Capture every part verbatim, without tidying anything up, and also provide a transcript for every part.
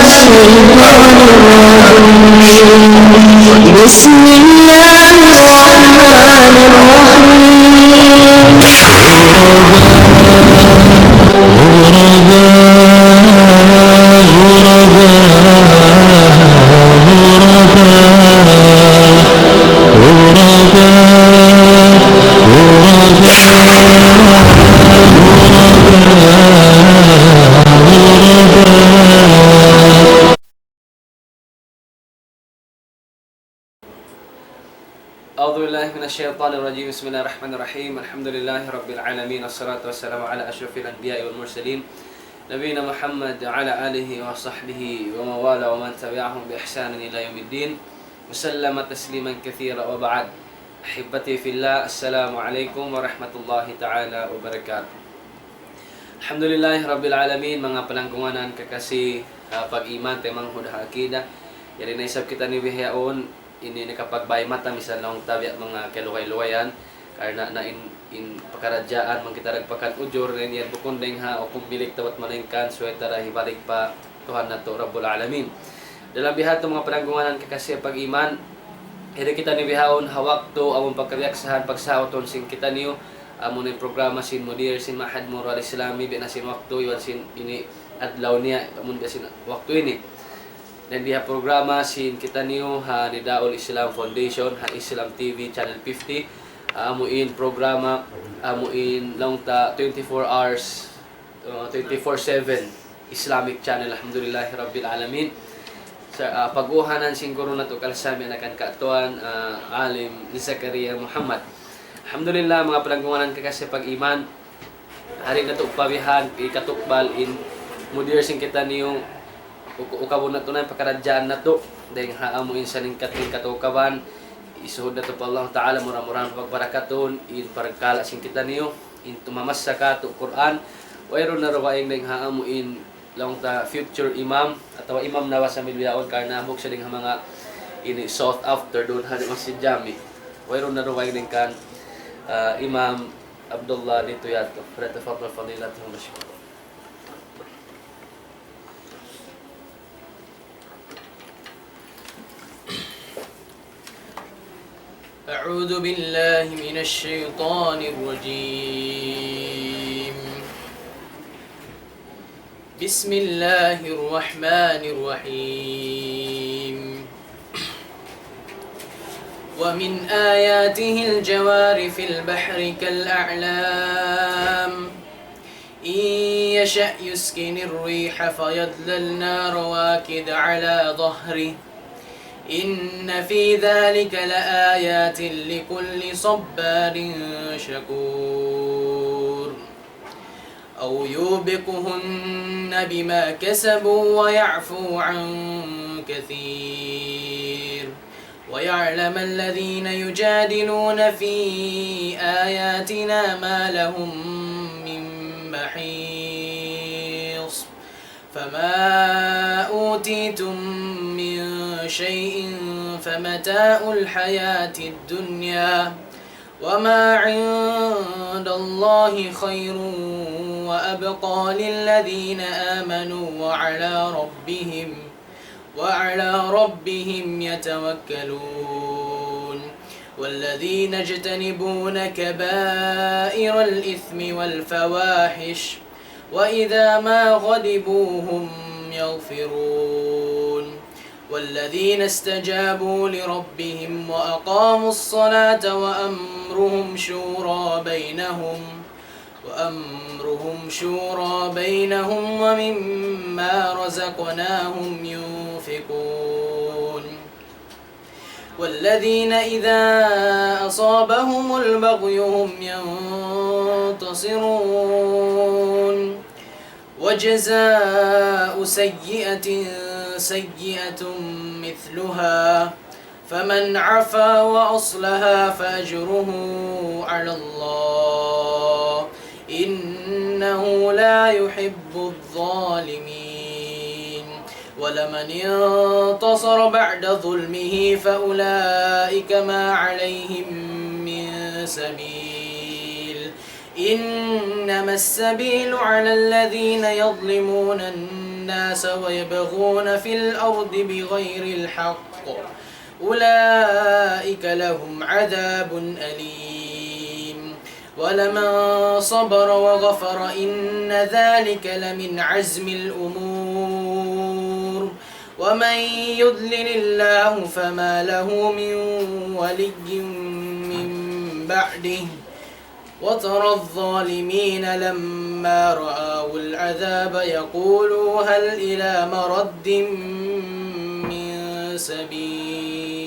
الشيطان الرجيم. بسم الله الرحمن الرحيم. أعوذ بالله من الشيطان الرجيم. بسم الله الرحمن الرحيم. الحمد لله رب العالمين، والصلاة والسلام على أشرف الأنبياء والمرسلين، نبينا محمد وعلى آله وصحبه ومن والاه ومن تبعهم بإحسان إلى يوم الدين، وسلم تسليما كثيرا، وبعد. أحبتي في الله، السلام عليكم ورحمة الله تعالى وبركاته. Alhamdulillahi Rabbil Alamin, manga palanggungan kakasi, ah, pag-iman, taymanghud ha akida. Yari na isab kitaniyu bihaun, ini nakapagbay mata, misan laung ta biya' manga kalugay-lugayan, karna' na in, in pakaradjaan, bang kita nagpakan ujur, na in yan bukun dayng ha hukum milik ta bat malaingkan, subay ta da hibalik pa Tuhan natu' Rabbul Alamin. Dalam biha' tu manga palanggungan kakasi pag-iman, yari kitaniyu bihaun ha waktu amun pagkabiyaksahan pagsautun sin kitaniyu, amun in programa sin mudir sin Ma'had Muru Al-Islami, biya' na sin waktu, iban sin ini adlaw niya, amun biya' sin waktu ini. Dayn di ha programa sin kitaniyu ha Nidaul Islam Foundation, ha Islam T V Channel fifty, amu in programa, amu in laung ta twenty-four hours, uh, twenty-four seven Islamic Channel, alhamdulillahi rabbil alamin. Sa, ah, pag-uhanan sin guru natu' Kal Sami, anak kan Katuan, ah, Alim Zakaria Muhammad. Alhamdulillah, manga palanggungan kakasi pag-iman. Hari natu' pabihan, hikatukbal in mudir sin kitaniyu, uk-, ukabun natu' na in pakaradjaan natu', dayng ha amu in salingkat-lingkat ukaban, isuhud natu' pa Allah Ta'ala, mura-murahan pagbarakatun in parkala' sin kitaniyu, in tumamassa kātu' Qur'an, wayruun na dugaing dayng ha amu in laung ta future imam, atawa imam na ba sa' bihaun, karna' hambuuk siya dayng ha manga ini sought after duun ha Masjid Jami. Wayruun na dugaing dayng kan, ah, Imam Abdullah Lituyato. فليتفضل فضيلته مشكورا. أعوذ بالله من الشيطان الرجيم. بسم الله الرحمن الرحيم. ومن آياته الجوار في البحر كالأعلام. إن يشأ يسكن الريح فيظللن رواكد على ظهره. إن في ذلك لآيات لكل صبار شكور. أو يوبقهن بما كسبوا ويعفو عن كثير. ويعلم الذين يجادلون في آياتنا ما لهم من محيص. فما أوتيتم من شيء فمتاع الحياة الدنيا وما عند الله خير وأبقى للذين آمنوا وعلى ربهم وعلى ربهم يتوكلون. والذين يجتنبون كبائر الإثم والفواحش وإذا ما غضبوا هم يغفرون. والذين استجابوا لربهم وأقاموا الصلاة وأمرهم شورى بينهم وأمرهم شورى بينهم ومما رزقناهم ينفقون. والذين إذا أصابهم البغي هم ينتصرون. وجزاء سيئة سيئة مثلها فمن عفا وأصلح فأجره على الله إنه لا يحب الظالمين. ولمن انتصر بعد ظلمه فأولئك ما عليهم من سبيل. إنما السبيل على الذين يظلمون الناس الناس ويبغون في الأرض بغير الحق أولئك لهم عذاب أليم. ولمن صبر وغفر إن ذلك لمن عزم الأمور. ومن يضلل الله فما له من ولي من بعده. وترى الظالمين لما رأوا العذاب يقولوا هل إلى مرد من سبيل.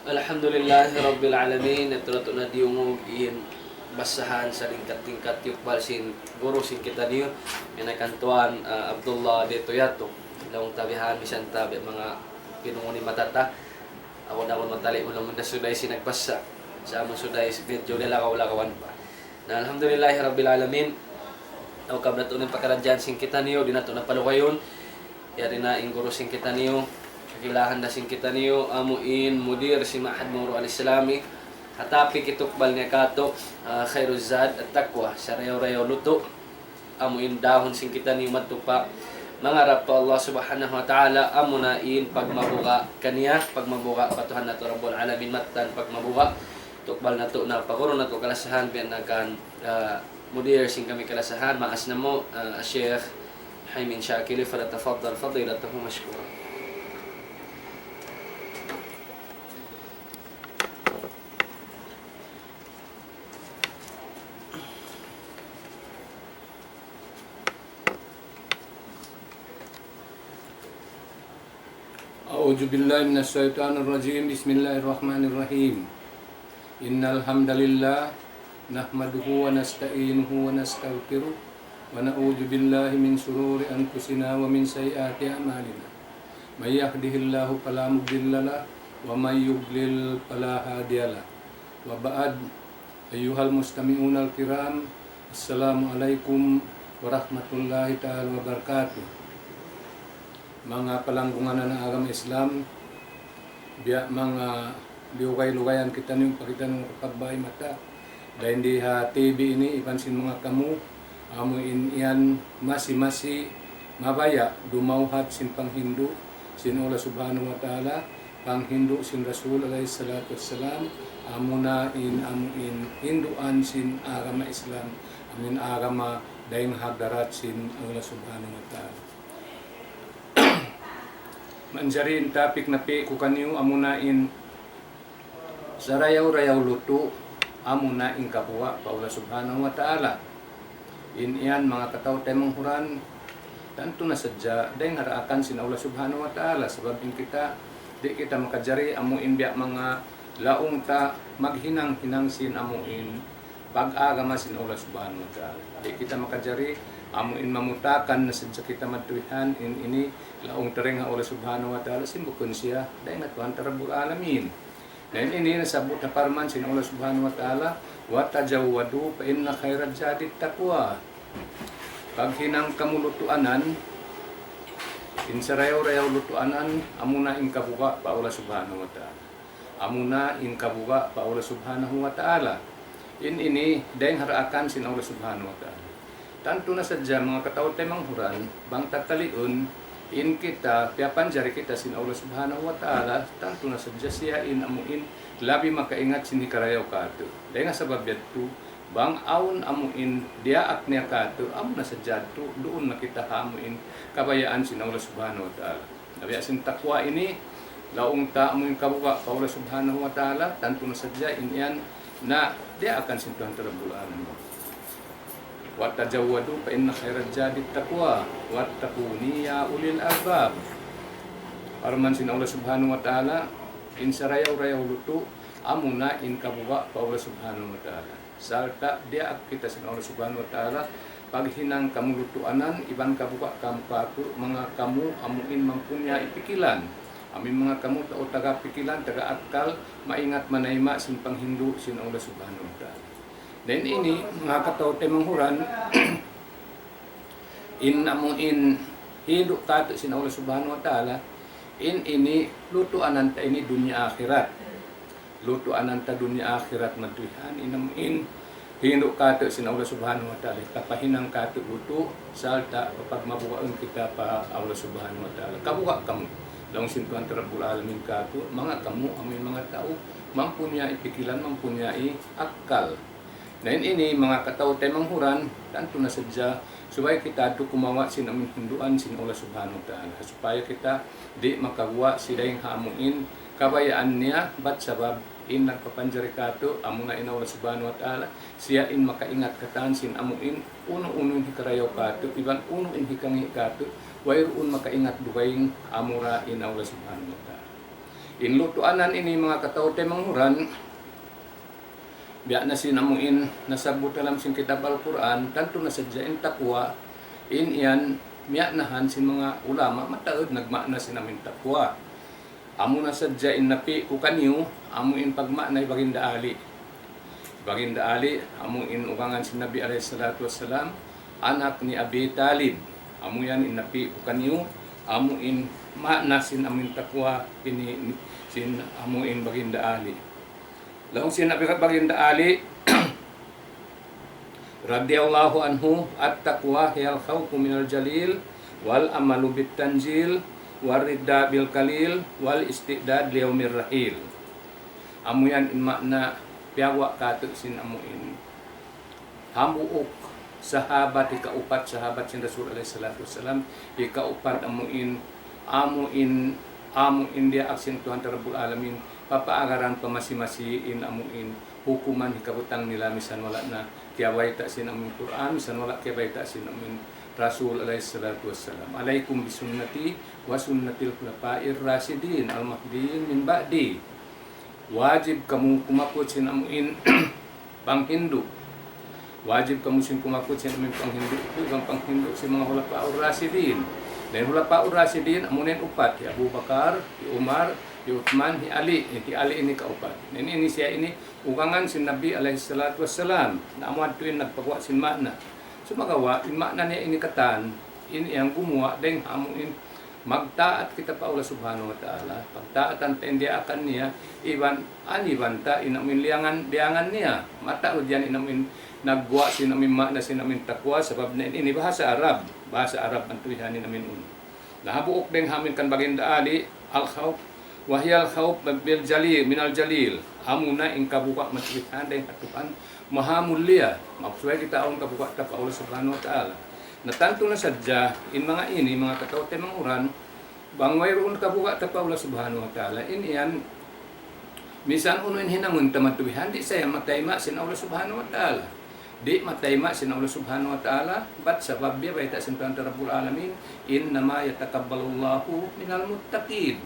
Alhamdulillahi Rabbil Alamin. Yadtu na tuud na diyungug in basahan salingkat-lingkat tiyukbal sin guru sin kitaniyu, in akan tuan, ah, Abdullah Detoyato. Laung ta bihan, misan ta biya' manga pinunguni matata. Aku na aku matali' mu lamun na suday sin nagbasa. Sa' amun suday, medyo lalakaw-lakawan pa. Na, alhamdulillahi Rabbil Alamin. Tau kabla tuud in pakaradjaan sin kitaniyu, di' natu' na palugayun. Yari na in guru sin kitaniyu, kakilahan da sin kitaniyu, amu in mudir sin Ma'had Muru Al-Islami. Ha topic hitukbal niya katu', ah, Khairuz Zad At-Taqwa, sarayaw-rayaw lutu', amu in dahun sin kitaniyu madtu pa mangarap pa Allah Subhanahu wa Ta'ala, amuna in pagmabuga' kaniya, pagmabuga' pa Tuhan natu' Rabbul Alamin, mattan pagmabuga'. Tukbal natu' na pa guru natu' kalasahan, biya' na kan, ah, mudir sin kami kalasahan, maas namu', ah, Sheikh Haymin Shakili, فليتفضل فضيلته مشكورا. أعوذ بالله من الشيطان الرجيم. بسم الله الرحمن الرحيم. إن الحمد لله نحمده ونستعينه ونستغفره ونعوذ بالله من شرور أنفسنا ومن سيئات أعمالنا. من يهده الله فلا مضل له ومن يضلل فلا هادي له. وبعد، أيها المستمعون الكرام، السلام عليكم ورحمة الله تعالى وبركاته. Manga palanggungan ha agama Islam, biya' manga liyugay-lugayan kitaniyu, pa kitaniyu makapagbay mata. Dayn di ha T V ini, iban sin manga kamu, amu in yan masi-masi mabaya' dumawhat sin panghindu' sin Allah Subhanahu wa Ta'ala, panghindu' sin Rasul alayhi salatu wassalam, amuna in, amu in hinduan sin agama Islam, amu in agama dayn ha hadarat sin Allah Subhanahu wa Ta'ala. Manjari in topic napi' ku kaniyu amuna in sarayaw-rayaw lutu', amuna in kabuga' pa Allah Subhanahu wa Ta'ala. In yan manga kataw-taymanghuran, tantu na sadja dayn ha daakan sin Allah Subhanahu wa Ta'ala, sabab in kita, di' kita makajari amu in biya' manga laung ta maghinang-hinang sin amu in pag-agama sin Allah Subhanahu wa Ta'ala. Di' kita makajari, amu in mamutakan na sadja kita madtu bihan, in ini laung ta dayn ha Allah Subhanahu wa Ta'ala, sin bukun siya, dayn ha Tuhan ta Rabbul Alamin. Na in ini nasabbut ha parman sin Allah Subhanahu wa Ta'ala, وتزودوا فإن خير الزاد التقوى. Paghinang kamu lutuanan, in sarayaw-rayaw lutuanan, amuna in kabuga' pa Allah Subhanahu wa Ta'ala. Amuna in kabuga' pa Allah Subhanahu wa Ta'ala. In ini dayn ha daakan sin Allah Subhanahu wa Ta'ala. Tantu na sadja manga kataw-taymanghuran, bang ta taliun, in kita, piyapanjari kita sin Allah Subhanahu wa Ta'ala, tantu na sadja siya in amu in labi makaingat sin hikarayaw katu'. Dayn ha sabab yadtu, bang awn amu in diyaak niya katu', amu na sadja yadtu, duun na kita ha amu in kabayaan sin Allah Subhanahu wa Ta'ala. Na biya' sin taqwa ini, laung ta amu in kabuga' pa Allah Subhanahu wa Ta'ala, tantu na sadja in yan na diyaakan sin Tuhan ta Rabbul Alamin. وتزودوا فإن خير الزاد التقوى واتقون يا أولي الألباب. Parman sin Allah Subhanahu wa Ta'ala, in sarayaw-rayaw lutu', amuna in kabuga' pa Allah Subhanahu wa Ta'ala. Sarta' diyaak kita sin Allah Subhanahu wa Ta'ala, paghinang kamu lutuanan, iban kabuga' kamu katu', manga kamu amu in mampunyai pikilan. Amu in manga kamu tau taga pikilan, taga akkal, maingat manayma' sin panghindu' sin Allah Subhanahu wa Ta'ala. Na in ini, manga kataw-taymanghuran, in amu in hindu' katu' sin Allah Subhanahu wa Ta'ala, in ini lutuanan ta ini dunya akhirat. Lutuanan ta dunya akhirat madtu bihan, in amu in hindu' kātu' sin Allah Subhanahu wa Ta'ala, tapahinang kātu' lutu', sarta' papagmabugaun kita pa Allah Subhanahu wa Ta'ala. Kabuga' kamu. Laung sin Tuhan Rabbul Alamin kātu', manga kamu, amu in manga tau, mampunyai pikilan, mampunyai akkal. Na in ini, manga kataw-taymanghuran, tantu na sadja, subay kita tuud kumawa' sin amu in hinduan sin Allah Subhanahu wa Ta'ala. Supaya kita di' makaguwa' sin dayng ha amu in kabayaan niya, bat sabab in nagpapanjari kātu', amuna in Allah Subhanahu wa Ta'ala, siya in makaingat katan sin amu in unu-unu in hikarayaw kātu', iban unu in hikangi' kātu', wayruun makaingat dugaing amura in Allah Subhanahu wa Ta'ala. In lutuanan ini manga kataw-taymanghuran, biya' na sin amu in nasabbut ha lawm sin kitab Al-Qur'an, tantu na sadja in taqwa, in yan, miya'nahan sin manga ulama, mataud nagma'na sin amu in taqwa. Amu na sadja in napi' ku kaniyu, amu in pagma'na hi Baginda Ali. Baginda Ali, amu in ugangan sin Nabi alayhi salatu wassalam, anak ni Abi Talib. Amu yan in napi' ku kaniyu, amu in ma'na sin amu in taqwa, ini sin amu in Baginda Ali. Laung sin Nabi Baginda Ali, radiyallahu anhu, "At-taqwa hiyal khawfu minal jalil, wal amalu bit tanzil, wal ridda bil qalil, wal isti'dad li yawmir rahil." Amu yan in ma'na piyawa' kātu' sin amu in hambuuk sahabat, hikaupat sahabat sin Rasul alayhi salatu wassalam, hikaupat amu in, amu in, amu in diyaak sin Tuhan Rabbul Alamin, papaagaran pa masi-masi in amu in hukuman hikabutang nila misan wala' na kiyabayta' sin amu in Qur'an, misan wala' kiyabayta' sin amu in Rasul alayhi salatu wassalam. "Alaykum bi sunnati wa sunnatil khulafa'ir rashidin al-mahdiyyin min ba'di." Wajib kamu kumaku sin amu in panghindu'. Wajib kamu sin kumaku sin amu in panghindu' ku, iban panghindu' sin manga khulafa'ur rashidin. Na in khulafa'ur rashidin, amu na in upat, hi Abu Bakar, hi Umar, hi Uthman, hi Ali. Hi Ali ini kaupat. Na ini, ini siya ini ugangan sin Nabi alayhi salatu wassalam. Na amu yadtu in nagpaguwa' sin ma'na. Sumagawa', in ma'na niya ini katan, in yan gumuwa' dayng ha amu in magtaat kita pa Allah Subhanahu wa Ta'ala. Pagtaatan ta in diyaakan niya, iban aniban ta in amu in liyangan, biyangan niya. Mataud yan in amu in nagguwa' sin amu in ma'na sin amu in taqwa, sabab na in ini bahasa Arab. Bahasa Arab mantuwihan in amu in unu. Na hambuuk dayng ha amu in kan Baginda Ali, al-khawf, wa hiyal khawf bil jalil, minal jalil. Amu na in kabuga' mantuwihan dayng ha Tuhan Maha Mulia. Maksud kita awn kabuga' ta pa Allah Subhanahu wa Ta'ala. Na tantu na sadja, in manga ini, manga kataw-taymanghuran, bang wayruun kabuga' ta pa Allah Subhanahu wa Ta'ala, in yan, misan unu in hinangun ta mantuwihan, di' sa yan matayma' sin Allah Subhanahu wa Ta'ala. Di' matayma' sin Allah Subhanahu wa Ta'ala, bat sabab biya' bayta' sin Tuhan Rabbul Alamin, "Innama yataqabbalullahu minal muttaqin."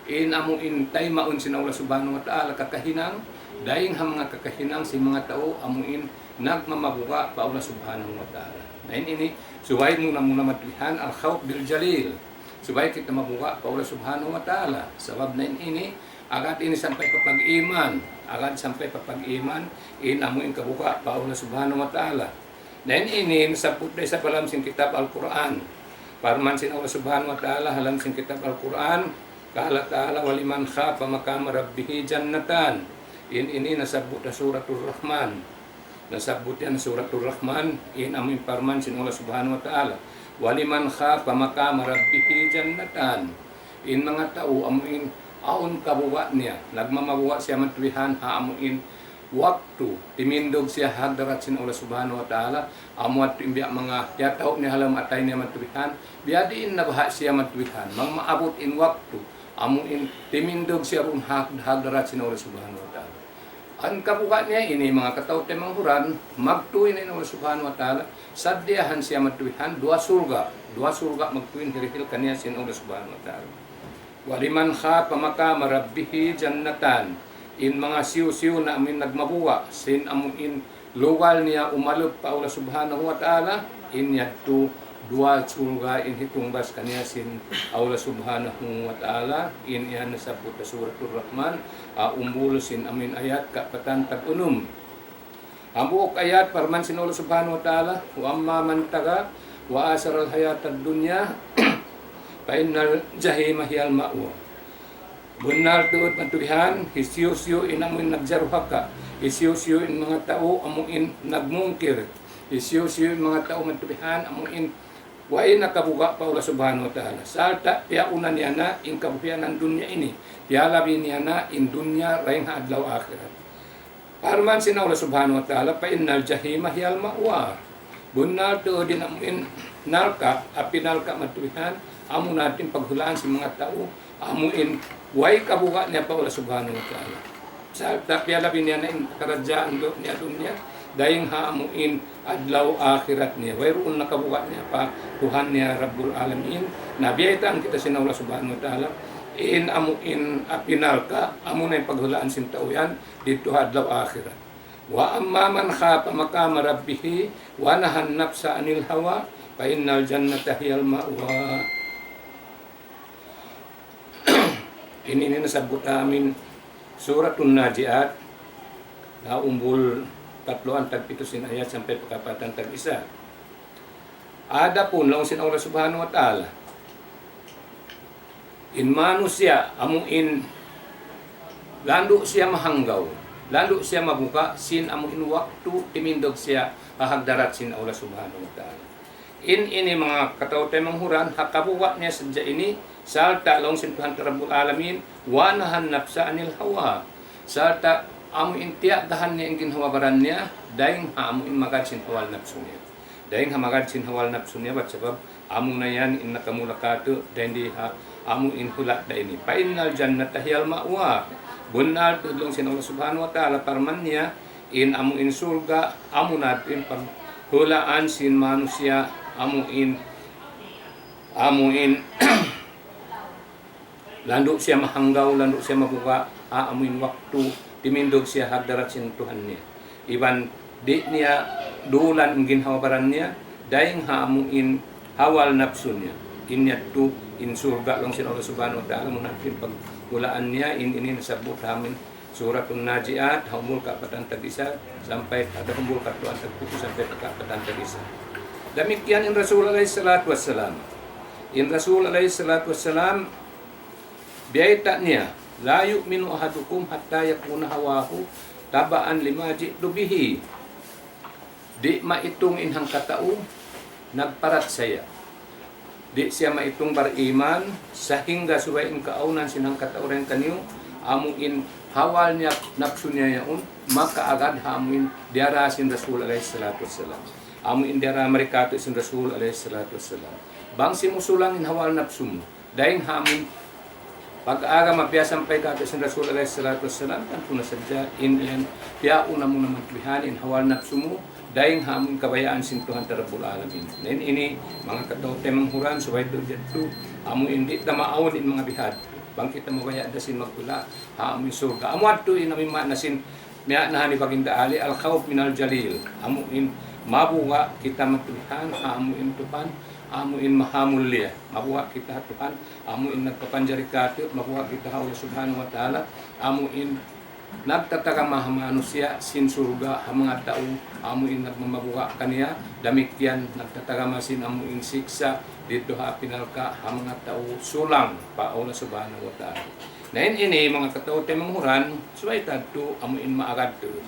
In amu in taymaun sin Allah Subhanahu wa Ta'ala kakahinang, dayng ha manga kakahinang sin manga tau amu in nagmamabuga' pa Allah Subhanahu wa Ta'ala. Na in ini, subay muna-muna mantuwihan al-khawf bil jalil. Subay kita mabuga' pa Allah Subhanahu wa Ta'ala. Sabab na in ini, agad ini sampay pa pag-iman. Agad sampay pa pag-iman, in amu in kabuga' pa Allah Subhanahu wa Ta'ala. Na in ini, nasabbut da isab ha lawm sin kitab Al-Qur'an. Parman sin Allah Subhanahu wa Ta'ala, ha lawm sin kitab Al-Qur'an, qala ta'ala, "Wa liman khafa maqama rabbihi jannatan." In ini nasabbut ha Suratul Rahman. Nasabbut yan Suratul Rahman, in amu in parman sin Allah Subhanahu wa Ta'ala. "Wa liman khafa maqama rabbihi jannatan." In manga tau amu in awn kabuga' niya, nagmamabuga' siya mantuwihan ha amu in waktu, timindug siya ha hadarat sin Allah Subhanahu wa Ta'ala, amu yadtu in biya' manga tiyatau niya ha lawm atay niya mantuwihan, biya' diin na baha' siya mantuwihan, bang maabut in waktu, amu in timindug siya duun ha, ha hadarat sin Allah Subhanahu wa Ta'ala. In kabuga' niya ini, manga kataw-taymanghuran, magtuy na in Allah Subhanahu wa Ta'ala, sadiyahan siya mantuwihan duwa surga', duwa surga' magtuy in hirihil kaniya sin Allah Subhanahu wa Ta'ala. "Wa liman khafa maqama rabbihi jannatan." In manga hisiyu-siyu na amu in nagmabuga' sin amu in lugal niya umalup pa Allah Subhanahu wa Ta'ala, in yadtu duwa surga' in hitungbas kaniya sin Allah Subhanahu wa Ta'ala, in yan nasabbut ha Suratul Rahman, ha umbul sin amu in ayat kaapatan tag-unum. Hambuuk ayat, parman sin Allah Subhanahu wa Ta'ala, "Wa amma man tagha wa athara al-hayata ad-dunya, fa innal jahima hiyal ma'wa." Bunnal tuud matubihan, hisiyu-siyu in amu in nagjaruhaka, hisiyu-siyu in manga tau amu in nagmungkir, hisiyu-siyu in manga tau matubihan amu in way nakabuga' pa Allah Subhanahu wa Ta'ala. Sarta' piyauna niya na in kabuhianan dunya ini, piyalabi niya na in dunya dayn ha adlaw akhirat. Parman sin Allah Subhanahu wa Ta'ala, فإن الجحيم هي المأوى. Bunnal tuud in amu in narka', api narka' matubihan, amu na in paghulaan sin manga tau, amu in way kabuga' niya pa Allah Subhanahu wa Ta'ala. Sarta' piyalabi niya na in karadjaan dunya, dunya, dayn ha amu in adlaw akhirat niya. Wayruun na kabuga' niya pa Tuhan niya Rabbul Alamin. Na biyaytaan kita sin Allah Subhanahu wa Ta'ala, in amu in api narka', amu na in paghulaan sin tau yan, didtu ha adlaw akhirat. وأما من خاف مقام ربه ونهى النفس عن الهوى فإن الجنة هي المأوى. Ini, ini nasabbut amin Suratun Naziat, ha umbul katluan tagpitu sin ayat sampay pa kapatan tag-isa. Adapun laung sin Allah Subhanahu wa Ta'ala, in manusiya' amu in landu' siya mahanggaw, landu' siya mabuga' sin amu in waktu timindug siya ha hagdarat sin Allah Subhanahu wa Ta'ala. In ini manga kataw-taymanghuran, ha kabuga' niya sadja ini, sarta' laung sin Tuhan ta Rabbul Alamin, وَنَهَى النَّفْسَ عَنِ الْهَوَى. Sarta' amu in tiyagahan niya in ginhawa-baran niya, dayn ha amu in magad sin hawa napsu niya. Dayn ha magad sin hawa napsu niya, bat sabab amu na yan in nakamula katu', dayn di ha amu in hula' da ini. فَإِنَّ الْجَنَّةَ هِيَ الْمَأْوَى. Bunnal tuud laung sin Allah Subhanahu wa Ta'ala, parman niya, in amu in surga', amu na in paghulaan sin manusiya', amu in, amu in, landu' siya mahanggaw, landu' siya mabuga', ha amu in waktu timindug siya ha hagdarat sin Tuhan niya. Iban di' niya dulan in ginhawa-baran niya, dayn ha amu in hawa napsu niya. In yadtu in surga' laung sin Allah Subhanahu wa Ta'ala, amu na in paghulaan niya, in ini nasabbut ha amin Suratun Naziat, ha umbul kapatan tag-isa, sampay, ha umbul katluan tagpitu, sampay pa kapatan tag-isa. Damikkiyan in Rasul alayhi salatu wassalam. In Rasul alayhi salatu wassalam, biyayta' niya, لَا يُؤْمِنُ أَحَدُكُمْ حَتَّى يَكُونَ هَوَاهُ تَبَعًا لِمَا جِئْتُ بِهِ. Di' maitung in hangkatau nagparachaya. Di' siya maitung bariman, sahingga subay in kaawnan sin hangkatau dayn kaniyu, amu in hawa niya, napsu niya yaun, makaagad ha amu in diyara sin Rasul alayhi salatu wassalam. Amu in diyara mari katu' sin Rasul alayhi salatu wassalam. Bang simusulang in hawa napsu mu, dayn ha amu in pag-agama piyasampay katu' sin Rasul alayhi salatu wassalam, tantu na sadja in yan, piyauna mu na magbihan in hawa napsu mu, dayn ha amu in kabayaan sin Tuhan ta Rabbul Alamin. Na in ini, manga kataw-taymanghuran, subay tuud yadtu, amu in di' ta maawn in manga bihadtu. Bang kita mabaya' da sin maghula' ha amu in surga'. Amu yadtu in amu in maana sin, miya'nahan hi Baginda Ali, الْخَوْفُ مِنَ الْجَلِيلِ. Amu in mabuga' kita matubihan ha amu in Tuhan, amu in mahamulliya. Mabuga' kita ha Tuhan, amu in nagpapanjari katu', mabuga' kita ha Allah Subhanahu wa Ta'ala, amu in nagtatagama ha manusiya' sin surga' ha manga tau, amu in nagmamabuga' kaniya, damikkiyan nagtatagama sin amu in siksa' didtu ha api narka' ha manga tau sulang pa Allah Subhanahu wa Ta'ala. Na in ini, manga kataw-taymanghuran, subay ta yadtu amu in maagad tuud.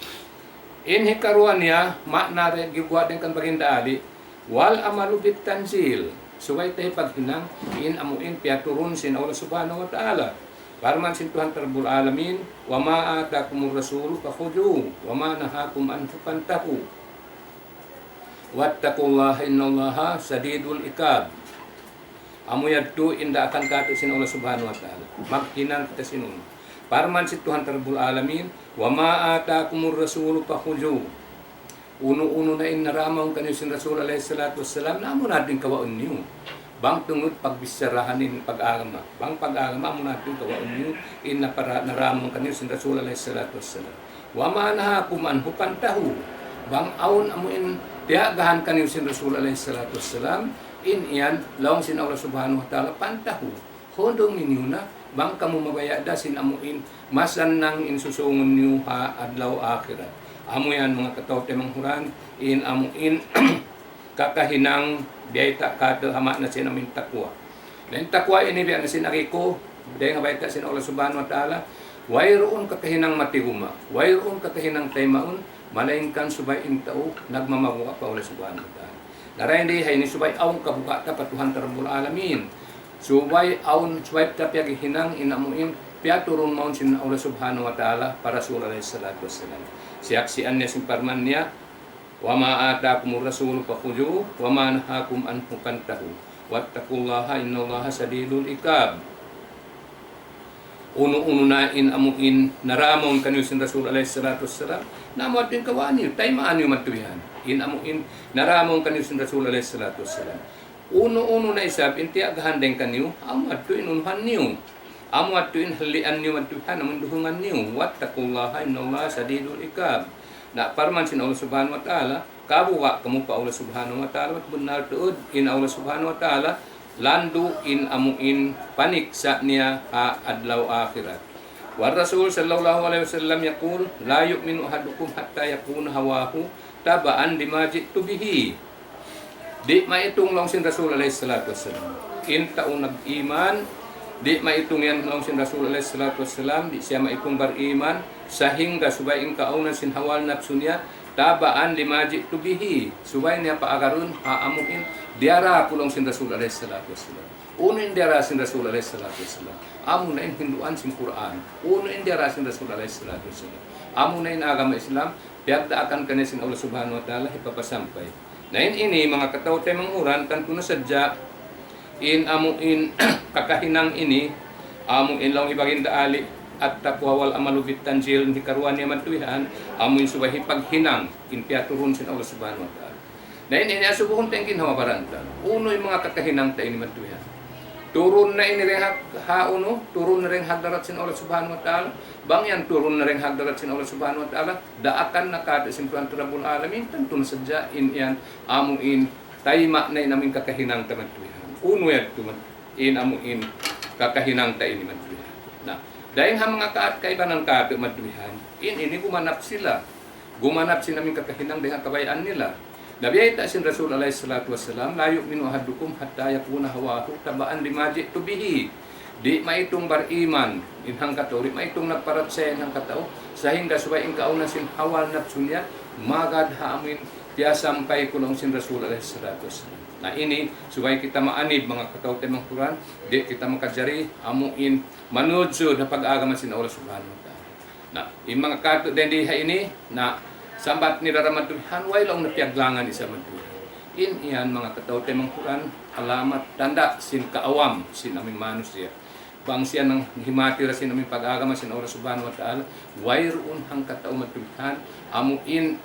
In hikaruwa niya, maana da giguwa' dayn kan Baginda Ali, والعمل بالتنزيل. Subay ta hipaghinang in amu in piyaturun sin Allah Subhanahu wa Ta'ala. Parman sin Tuhan ta Rabbul Alamin, وَمَا آتَاكُمُ الرَّسُولُ فَخُذُوهُ وَمَا نَهَاكُمْ عَنْهُ فَانْتَهُوا وَاتَّقُوا اللَّهَ إِنَّ اللَّهَ شَدِيدُ الْعِقَابِ. Amu yadtu in daakan katu' sin Allah Subhanahu wa Ta'ala. Maghinang kita sin unu. Parman sin Tuhan ta Rabbul Alamin, وَمَا آتَاكُمُ الرَّسُولُ فَخُذُوهُ. Unu-unu na in naramung kaniyu sin Rasul alayhi salatu wassalam, na amu na in kawaun niyu. Bang tungud pagbicharahan in pag-agama. Bang pag-agama, amu na in kawaun niyu, in napara-, naramung kaniyu sin Rasul alayhi salatu wassalam. وَمَا نَهَاكُمْ عَنْهُ فَانْتَهُوا. Bang awn amu in tiyagahan kaniyu sin Rasul alayhi salatu wassalam, in yan, laung sin Allah Subhanahu wa Ta'ala, فَانْتَهُوا. Hundung niyu na, bang kamu mabaya' da sin amu in masannang in susūngun niyu ha adlaw akhirat. Amu yan manga kataw-taymanghuran, in amu in kakahinang biyayta' katu' ha maana sin amu in takwa. Na in takwa ini biya' na sin agi ku, Dayn ha bayta' sin Allah Subhanahu wa Ta'ala, wayruun kakahinang matiguma', wayruun kakahinang taymaun, malaingkan subay in tau nagmamabuga' pa Allah Subhanahu wa Ta'ala. Na dayn di ha ini subay awn kabuga' ta pa Tuhan ta Rabbul Alamin. Subay awn, subay ta piyaghinang in amu in piyaturun mawn sin Allah Subhanahu wa Ta'ala pa Rasul alayhi salatu wassalam. Siyaksian niya sin parman niya, وما آتاكم الرسول فخذوه وما نهاكم عنه فانتهوا واتقوا الله إن الله شديد العقاب. Unu-unu na in amu in nara mawn kaniyu sin Rasul alayhi salatu wassalam, na amu yadtu in kawaa niyu, taymaun niyu madtu bihan. In amu in nara mawn kaniyu sin Rasul alayhi salatu wassalam. Unu-unu na isab in tiyagahan dayn kaniyu, amu yadtu in unuhan niyu. Amu yadtu in hallian niyu madtu bihan, amu in duhungan niyu. واتقوا الله إن الله شديد العقاب. Na parman sin Allah Subhanahu wa Ta'ala, kabuga' kamu pa Allah Subhanahu wa Ta'ala, bat bunnal tuud in Allah Subhanahu wa Ta'ala, landu' in amu in paniksa' niya ha adlaw akhirat. والرسول صلى الله عليه وسلم يقول: لا يؤمن أحدكم حتى يكون هواه تبعا لما جئت به. Di' maitung laung sin Rasul alayhi salatu wassalam. In tau nag-iman, di' maitung yan laung sin Rasul alayhi salatu wassalam, di' siya maitung bariman, sahingga subay in kaawnan sin hawa napsu niya, تبعا لما جئت به. Subay niya paagarun, ha amu in diyara ku laung sin Rasul alayhi salatu wassalam. Unu in diyara sin Rasul alayhi salatu wassalam? Amu na in hinduan sin Qur'an. Unu in diyara sin Rasul alayhi salatu wassalam? Amu na in agama Islam, piyagdaakan kaniya sin Allah Subhanahu wa Ta'ala, hipapasampay. Na in ini, manga kataw-taymanghuran, tantu na sadja, in amu in kakahinang ini, amu in laung hi Baginda Ali, التقوى والعمل بالتنزيل, hikaruwa niya madtu bihan, amu in subay hipaghinang, in piyaturun sin Allah Subhanahu wa Ta'ala. Na in ini asubuhun ta in ginhawa-baran ta. Unu in manga kakahinang ta ini madtu bihan. Turun na ini dayn ha, ha unu, turun na dayn ha hadarat sin Allah Subhanahu wa Ta'ala. Bang yan turun na dayn ha hadarat sin Allah Subhanahu wa Ta'ala, daakan na kātu' sin Tuhan ta Rabbul Alamin, tantu na sadja in yan, amu in, tayma' na in amu in kakahinang ta madtu bihan. Unu yadtu mad-, in amu in kakahinang ta ini madtu bihan. Na, dayn ha manga ka-, kaibanan kātu' madtu bihan, in ini gumanap sila. Gumanap sin amu in kakahinang dayn ha kabayaan nila. Na biyayta' sin Rasul alayhi salatu wassalam, لا يؤمن أحدكم حتى يكون هواه تبعا لما جئت به. Di' maitung bariman in hangkatau, di' maitung nagparachaya in hangkatau, sahingga subay in kaawnan sin hawa napsu niya, magad ha amu in piyasampay ku laung sin Rasul alayhi salatu wassalam. Na ini, subay kita maanib, manga kataw-taymanghuran, di' kita makajari, amu in manujud ha pag-agama sin Allah Subhanahu wa Ta'ala. Na, in manga kātu' dayn di ha ini, na, sambat nila ra madtu bihan, way laung na piyaglangan isab madtu bihan. In yan, manga kataw-taymanghuran, alamat tanda' sin kaawam, sin amu in manusiya'. Bang siya nanghimati ra sin amu in pag-agama sin Allah Subhanahu wa Ta'ala, wayruun hangkatau madtu bihan, amu in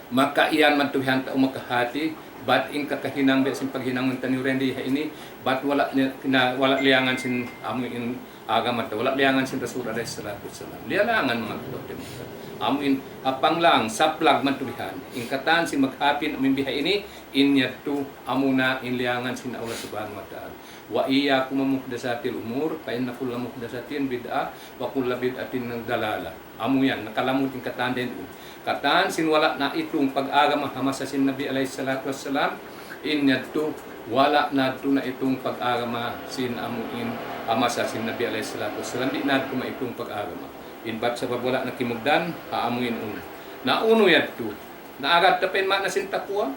makaiyan madtu bihan tau makahati, bat in kakahinang biya' sin paghinang taniyu dayn di ha ini, bat wala' ni-, na, wala' liyangan sin amu in agama ta, wala' liyangan sin Rasul alayhi salatu wassalam. Liyalangan manga kataw-taymanghuran. Amu in apang lang, saplag madtu bihan. In katan sin maghapin amu in biha ini, in yadtu amuna in liyangan sin Allah Subhanahu wa Ta'ala. وإياكم ومحدثات الأمور فإن كل محدثة بدعة وكل بدعة ضلالة. Amu yan, nakalamud in katan dayn duun. Katan sin wala' naitung pag-agama ha masa sin Nabi alayhi salatu wassalam, in yadtu wala' na yadtu naitung pag-agama sin amu in ha masa sin Nabi alayhi salatu wassalam, di' na yadtu maitung pag-agama. In bat sabab wala' na kimugdan, ha amu in unu. Na unu yadtu, na agad ta pa in maana sin taqwa,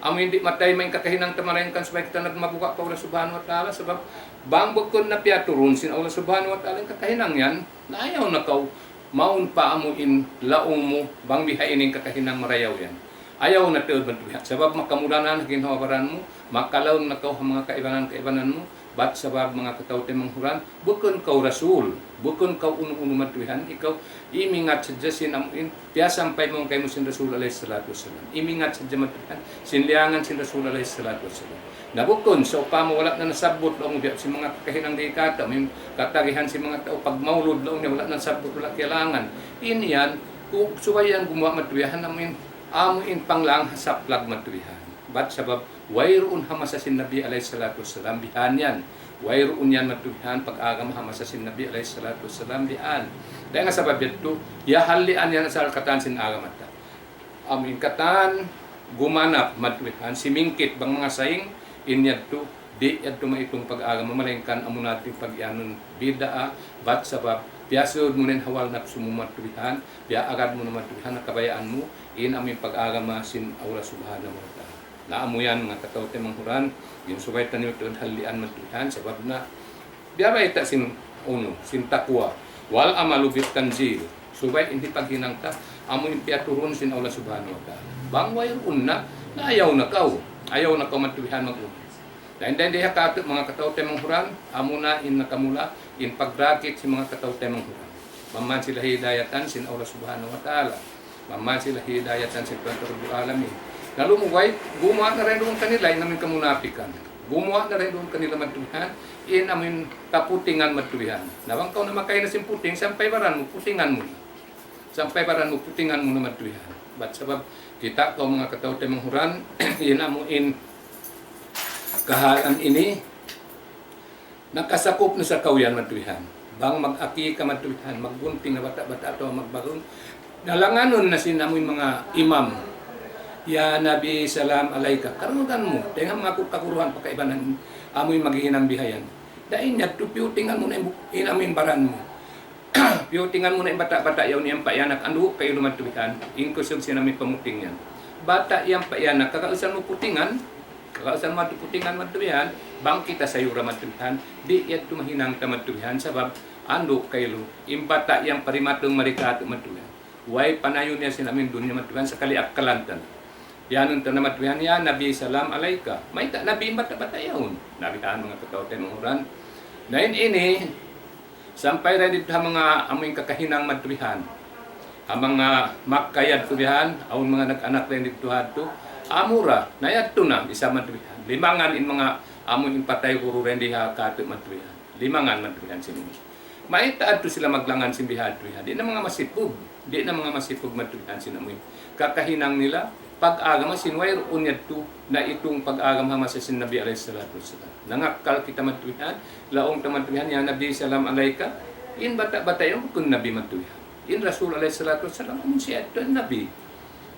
amu in di' matayma' in kakahinang ta malaingkan subay kita nagmabuga' pa Allah Subhanahu wa Ta'ala, sabab bang bukun na piyaturun sin Allah Subhanahu wa Ta'ala in kakahinang yan, na ayaw na kaw mawn pa amu in laung mu, bang biha ini in kakahinang marayaw yan. Ayaw na tuud madtu bihan. Sabab makamura na in ginhawa-baran mu, makalaung na kaw ha manga kaibanan-kaibanan mu, bat sabab manga kataw-taymanghuran, bukun kaw rasul, bukun kaw unu-unu madtu bihan, ikaw imingat sadja sin amu in piyasampay mawn kaymu sin Rasul alayhi salatu wassalam. Imingat sadja madtu bihan sin liyangan sin Rasul alayhi salatu wassalam. Na bukun, sawpama wala' na nasabbut laung biya' sin manga kakahinang di kata', amu in katagihan sin manga tau pagmaulud laung niya wala' nasabbut, wala' kiyalangan. In yan, ku-, subay yan gumuwa' madtu bihan, amu in, amu in panglang ha saplag madtu bihan. Bat sabab wayruun ha masa sin Nabi alayhi salatu wassalam bihan yan. Wayruun yan madtu bihan pag-agama ha masa sin Nabi alayhi salatu wassalam bihan. Dayn ha sabab yadtu, yahalian yan asal katan sin agama ta. Amu in katan gumanap madtu bihan, simingkit bang manga saying, in yadtu Di' yadtu maitung pag-agama, malaingkan amuna in pag-iyanun bid'a, bat sabab, piyasud mu na in hawa napsu mu matubihan, piyaagad mu na matubihan, na kabayaan mu, in amu in pag-agama sin Allah Subhanahu wa Ta'ala. Na amu yan, manga kataw-taymanghuran, in subay taniyu tuud halian matubihan, sabab na, biya' bayta' sin unu, sin taqwa. Wal amalu bit tanzil. Subay in hipaghinang ta, amu in piyaturun sin Allah Subhanahu wa Ta'ala. Bang wayruun na, na ayaw na kaw. Ayaw na kaw matubihan mag-unu. Dayn-dayn diha katu' manga kataw-taymanghuran, amuna in nakamula, in pagdakit sin manga kataw-taymanghuran. Bang man sila hidayatan sin Allah Subhanahu wa Ta'ala. Bang man sila hidayatan sin Tuhan Rabbul Alamin. Na lumugay, gumuwa' na dayn duun kanila, in amu in kamunapikan. Gumuwa' na dayn duun kanila matubihan, in amu in kaputingan matubihan. Na bang kaw namakay na sin puting, sampay baran mu, putingan mu na. Sampay baran mu, putingan mu na matubihan. Bat sabab, kita' kaw manga kataw-taymanghuran, in amu in kahalan ini, nakasakup na sa kaw yan matubihan. Bang mag-akika matubihan, maggunting na bata'-bata' atawa magbarun. Nalanganun na sin amu in manga imam. Ya Nabi, salam alayka. Karungugan mu, dayn ha manga ku-, kaguruhan pakaibanan, amu in maghihinang bihayan. Dayn yadtu piyutingan mu na in bu-, in amu in baran mu. Piyutingan mu na in bata'-bata' yaun, yan pa iyanak andu' kailu matubihan. In kusug sin amu in pamuting yan. Bata' yan pa iyanak, kakausan mu putingan, kakausan mu yadtu putingan matubihan, bang kita sayura matubihan, di' yadtu mahinang ta matubihan, sabab andu' kailu, in bata' yan pa dimatung mari katu' matubihan. Way panayu niya sin amu in dunya matubihan, sakali akkalan ta na. Iyanun ta na matubihan, ya Nabi, salam alayka. Mayta' Nabi in bata'-bata' yaun? Nabihan manga kataw-taymanghuran. Na in ini, sampay dayn didtu ha manga amu in kakahinang matubihan. Ha manga Makkah yadtu bihan, awn manga nag-anak dayn didtu hadtu. Amura, na yadtu na, isab matubihan. Limangan in manga amu in patay guru dayn di ha katu' matubihan. Limangan matubihan sin ini. Mayta' adtu sila maglangan sin bihadtu bihan. Di' na manga masipug. Di' na manga masipug matubihan sin amu in kakahinang nila, pag-agama sin wayruun yadtu naitung pag-agama ha masa sin Nabi alayhi salatu wassalam. Nangakkal kita matubihan, laung ta matubihan, ya Nabi, salam alayka. In bata'-bata' yan bukun Nabi matubihan. In Rasul alayhi salatu wassalam, amu siya yadtu in Nabi.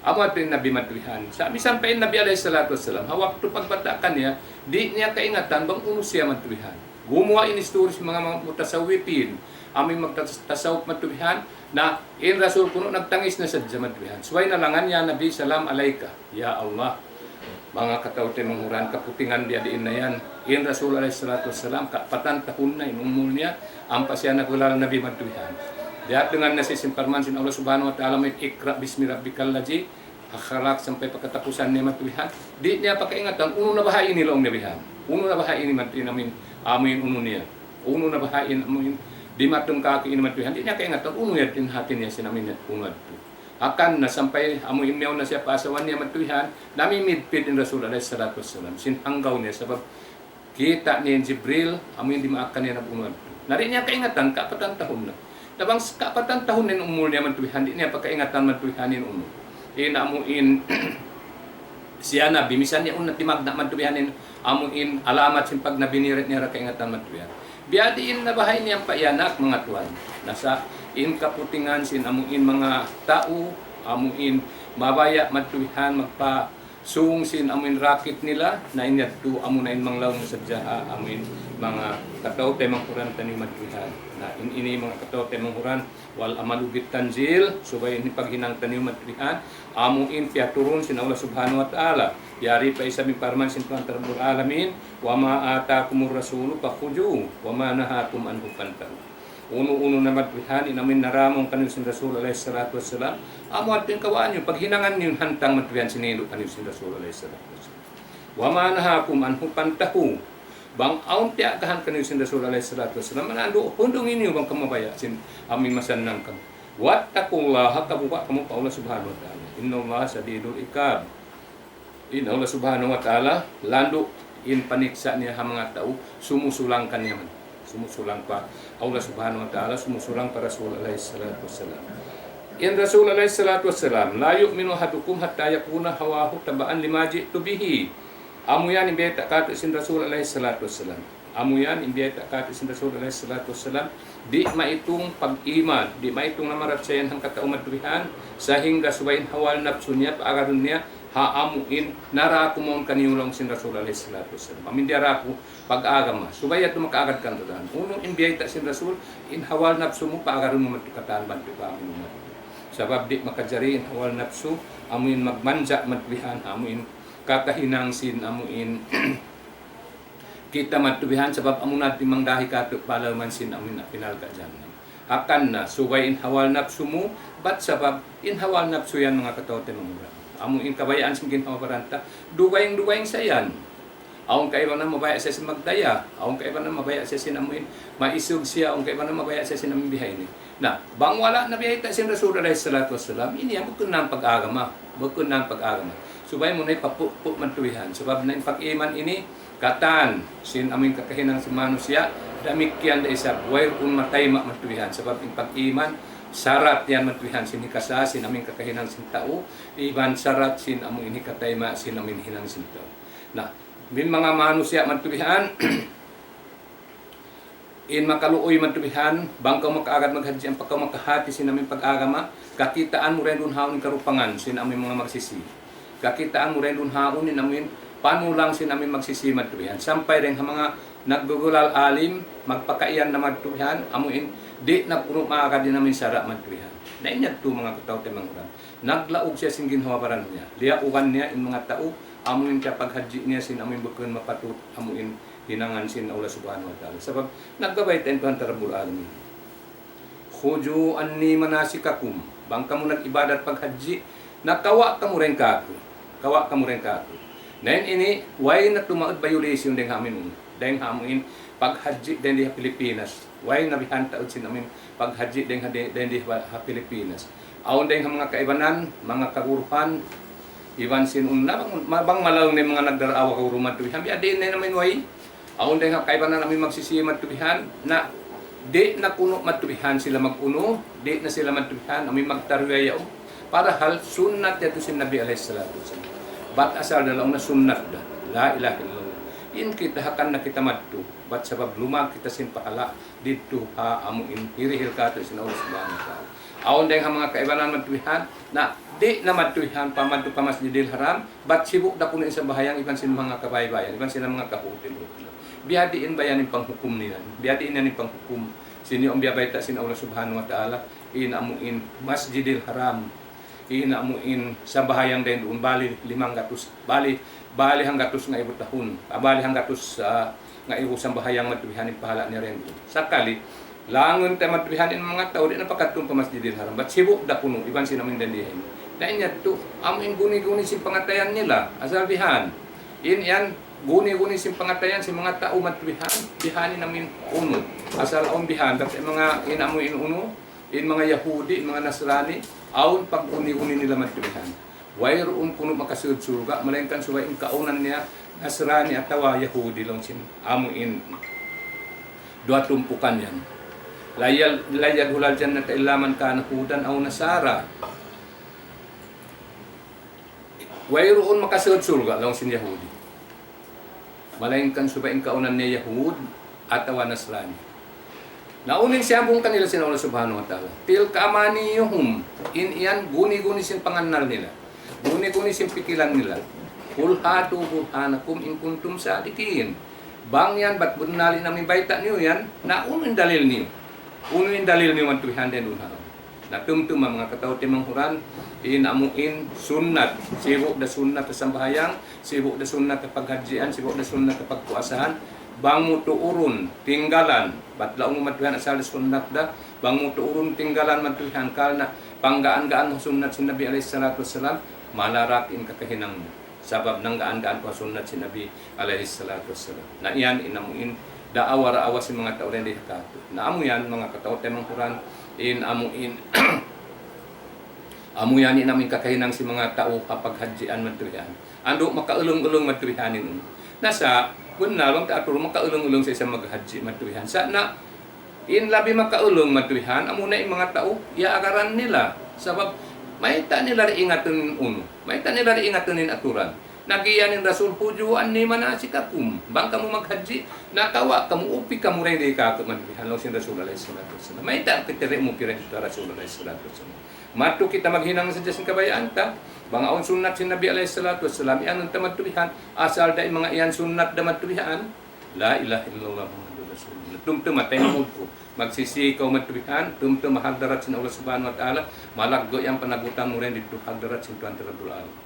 Amu yadtu in Nabi matubihan. Sa' misan pa in Nabi alayhi salatu wassalam, ha waktu pagbata' kaniya, di' niya kaingatan bang unu siya matubihan. Gumuwa' in history sin manga, manga mutasawwifin. Amu in magtas-, tasawuf matubihan, na in Rasul kunu' nagtangis na sadja matubihan. Subay nalangan, ya Nabi, salam alayka. Ya Allah. Manga kataw-taymanghuran, kaputingan biya' diin na yan. In Rasul alayhi salatu wassalam, kaapatan tahun na in umul niya, ampa siya nagulal Nabi matubihan. Biya' dengan nasi sin parman sin Allah Subhanahu wa Ta'ala, amu in اقرأ باسم ربك الذي خلق sampay pa katapusan niya matubihan. Di' niya pa kaingatan, unu na baha' ini laung niya bihan. Unu na baha' ini matubihan amu in, amu in unu niya. Unu na baha' in amu in dimatung kāku' ini matubihan. Di' niya kaingatan, unu yadtu in hāti niya sin amu in unu yadtu. Hangkan na sampay amu in miyawn na siya pa asawa niya matubihan, namimidpid in Rasul alayhi salatu wassalam. Sin hanggaw niya sabab kita' niya in Jibril, amu in dimaak kaniya nag-unu yadtu. Na di' niya kaingatan, kaapatan tahun na. Na bang s-, kaapatan tahun na in umul niya matubihan, di' niya pa kaingatan matubihan in unu. In amu in siya Nabi, misan niya unu na timagna' matubihan in amu in alamat sin pagnabi niya, di' niya ra kaingatan matubihan. Biya' diin na baha' ini ampa iyanak, manga tuwan. Na sa' in kaputingan sin amu in manga tau, amu in mabaya' matubihan magpa- sung sin amu in rakit nila, na in yadtu amu na in manglaung sadja ha amu in manga kataw-taymanghuran taniyu matubihan. Na in ini manga kataw-taymanghuran, والعمل بالتنزيل, subay in paghinang taniyu matubihan, amu in piyaturun sin Allah Subhanahu wa Ta'ala. Yari pa isab in parman sin Tuhan Rabbul Alamin, وما آتاكم الرسول فخذوه وما نهاكم عنه فانتهوا. Unu-unu na matubihan, in amu in naramung kaniyu sin Rasul alayhi salatu wassalam, amu yadtu in kawaan niyu, paghinangan niyu in hantang matubihan sin hindu' kaniyu sin Rasul alayhi salatu wassalam. وما نهاكم عنه فانتهوا. Bang awn tiyagahan kaniyu sin Rasul alayhi salatu wassalam, manandu', hundungi niyu bang kamu mabaya' sin amu in masannang kamu. واتقوا الله, kabuga' kamu pa Allah Subhanahu wa Ta'ala. إن الله شديد العقاب. In Allah Subhanahu wa Ta'ala, landu' in paniksa' niya ha manga tau, sumusulang kaniya man. Sumusulang pa Allah Subhanahu wa Ta'ala, sumusulang pa Rasul alayhi salatu wassalam. In Rasul alayhi salatu wassalam, لا يؤمن أحدكم حتى يكون هواه تبعا لما جئت به. Amu yan in bayta' kātu' sin Rasul alayhi salatu wassalam. Amu yan in biyayta' katu' sin Rasul alayhi salatu wassalam, di' maitung pag-iman, di' maitung na maratsaya in hangkatau madtu bihan, sahingga subay in hawa napsu niya, paagarun niya, ha amu in naraku mawn kaniyu laung sin Rasul alayhi salatu wassalam. Amu in diyaraku pag-agama, subay yadtu makaagad kaniyu katan. Unu in biyayta' sin Rasul, in hawa napsu mu, paagarun mu madtu katan, bantu pa amu in umat. Sabab di' makajari in hawa napsu, amu in magmanja madtu bihan, amu in kakahinang sin, amu in kita madtu bihan, sabab amu na timangdahi katu' pa lawm sin amu in api narka' jahannam. Hangkan na, subay in hawa napsu mu, bat sabab in hawa napsu yan manga kataw-taymanghuran. Amu in kabayaan sin ginhawa-baran ta, dugaing-dugaing sa yan. Awn kaibanan mabaya' siya sin magdaya, awn kaibanan mabaya' siya sin amu in maisug siya, awn kaibanan mabaya' siya sin amu in bihaini. Na, bang wala' na biyayta' sin Rasul alayhi salatu wassalam, ini yan bukun na pag-agama, bukun na pag-agama. Subay mu na ipapu'-pu' madtu bihan. Sabab na in pag-iman ini, katan, sin amu in kakahinang sin manusiya', damikkiyan da isab, wayruun matayma' madtu bihan. Sabab in pag-iman, sarat yan madtu bihan sin hikasa, sin amu in kakahinang sin tau, iban sarat sin amu in hikatayma', sin amu in hinang sin tau. Na, in manga manusiya' madtu bihan, in makaluuy madtu bihan, bang kaw makaagad maghajji, ampa kaw makahati sin amu in pag-agama, kakitaan mu dayn duun ha awn in karupangan, sin amu in manga magsisi. Kakitaan mu dayn duun ha awn in amu in panulang sin amu in magsisi madtu bihan. Sampay dayn ha manga naggugulal alim, magpakaiyan na madtu bihan, amu in di' na kunu' maagad in amu in sara' madtu bihan. Na in yadtu manga kataw-taymanghuran. Naglaug siya sin ginhawa-baran niya. Liyaugan niya in manga tau, amu in kapaghajji niya sin amu in bukun mapatut, amu in hinangan sin Allah Subhanahu wa Ta'ala. Sabab, naggabay ta in Tuhan ta Rabbul Alamin. خذوا عني مناسككم. Bang kamu nag-ibadat paghajji, na kawa' kamu dayn kāku'. Kawa' kamu dayn kāku'. Na in ini, way na tumaud violation dayn ha amu in, dayn ha amu in paghajji dayn di ha Pilipinas. Way na bihan taud sin amu in paghajji dayn ha, dayn di ha, ha Pilipinas. Awn dayn ha manga kaibanan, manga kaguruhan, iban sin unu na, bang, ma-, bang malaung na in manga nagdaraawa kaguru madtu bihan, biya' diin na in amu in way. Awn dayn ha kaibanan amu in magsisi madtu bihan, na di' na kunu' madtu bihan sila mag-unu, di' na sila madtu bihan, amu in magtaruyaya, o. Padahal sunnat yadtu sin Nabi alayhi salatu wassalam. Bat asal da laung na sunnat da. La ilaha illallah. In kita hangkan na kita madtu. Bat sabab lumag kita sin pahala' didtu ha amu in hirihil katu' sin Allah Subhanahu wa Ta'ala. Awn dayn ha manga kaibanan madtu bihan, na di' na madtu bihan pa madtu pa Masjidil Haram, bat sibu' da kunu' in sambahayang iban sin manga kabaybayan, iban sin manga kahutil-hutil. Biya' diin ba yan in panghukum nila? Biya' diin yan in panghukum? Sin yaun biya' bayta' sin Allah Subhanahu wa Ta'ala, in amu in Masjidil Haram, in amu in sambahayang dayn duun bali limanggatus, bali, bali hanggatus ngaibu tahun, ah, bali hanggatus, ah, ngaibu sambahayang madtu bihan in pahala' niya dayn duun. Sakali, langun ta madtu bihan in manga tau, di' na pakadtuun pa Masjidil Haram. Bat sibu' da kunu', iban sin amu in dayn di ha ini. Na in yadtu, amu in guni-guni sin pangatayan nila. Asal bihan. In yan, guni-guni sin pangatayan sin manga tau madtu bihan. Bihan in amu in unu. Asal awn bihan, bat in manga in amu in unu, in manga Yahudi, in manga Nasrani, awn pagguni-guni nila madtu bihan. Wayruun kunu' makasud surga', malaingkan subay in kaunan niya Nasrani atawa Yahudi laung sin amu in duwa tumpukan yan. لا يل-، لن يدخل الجنة إلا من كان هودا أو نصارى. Wayruun makasud surga' laung sin Yahudi. Malaingkan subay in kaunan niya Yahud atawa Nasrani. Na unu in siyambung kanila sin Allah Subhanahu wa Ta'ala? تلك أمانيهم. In yan guni-guni sin pangannal nila. Guni-guni sin pikilan nila. قل هاتوا برهانكم إن كنتم صادقين. Bang yan bat bunnal in amu in bayta' niyu yan, na unu in dalil niyu? Unu in dalil niyu madtu bihan dayn duun ha awn? Na tumtuma manga kataw-taymanghuran, in amu in sunnat, sibu' da sunnat ha sambahayang, sibu' da sunnat ha paghajjian, sibu' da sunnat ha pagpuasahan, bang mu tuurun, tinggalan, bat laung mu madtu bihan asal da sunnat da, bang mu tuurun, tinggalan madtu bihan karna' panggaan-gaan mu sunnat sin Nabi alayhi salatu wassalam, malarak in kakahinang mu. Sabab nanggaan-gaan kaw ha sunnat sin Nabi alayhi salatu wassalam. Na yan in amu in daawa-daawa sin manga tau dayn di ha katu'. Na amu yan manga kataw-taymanghuran, in amu in, amu yan in amu in kakahinang sin manga tau ha paghajjian madtu bihan. Andu' makaulung-ulung madtu bihan in unu. Na sa', bunnal bang ta atur makaulung-ulung sa isab maghajji madtu bihan. Sa' na, in labi makaulung madtu bihan, amuna in manga tau, iyaagaran nila. Sabab, mayta' nila da ingatun in unu, mayta' nila da ingatun in aturan. Nag-iyan in Rasul, "خذوا عني مناسككم." Bang kamu maghajji, nakawa' kamu, upi kamu dayn di kāku' madtu bihan, laung sin Rasul alayhi salatu wassalam. Mayta' kita di' umupi dayn di ha Rasul alayhi salatu wassalam? Madtu kita maghinang sadja sin kabayaan ta. Bang awn sunnat sin Nabi alayhi salatu wassalam, iyanun ta madtu bihan. Asal da in manga iyan sunnat da madtu bihan. La ilaha illallah Muhammadur Rasulullah. Tumtuma, taymanghud ku. Magsisi kaw madtu bihan, tumtuma ha hadarat sin Allah Subhanahu wa Ta'ala, malaggu' yan panagutan mu dayn didtu ha hadarat sin Tuhan Rabbul Alamin.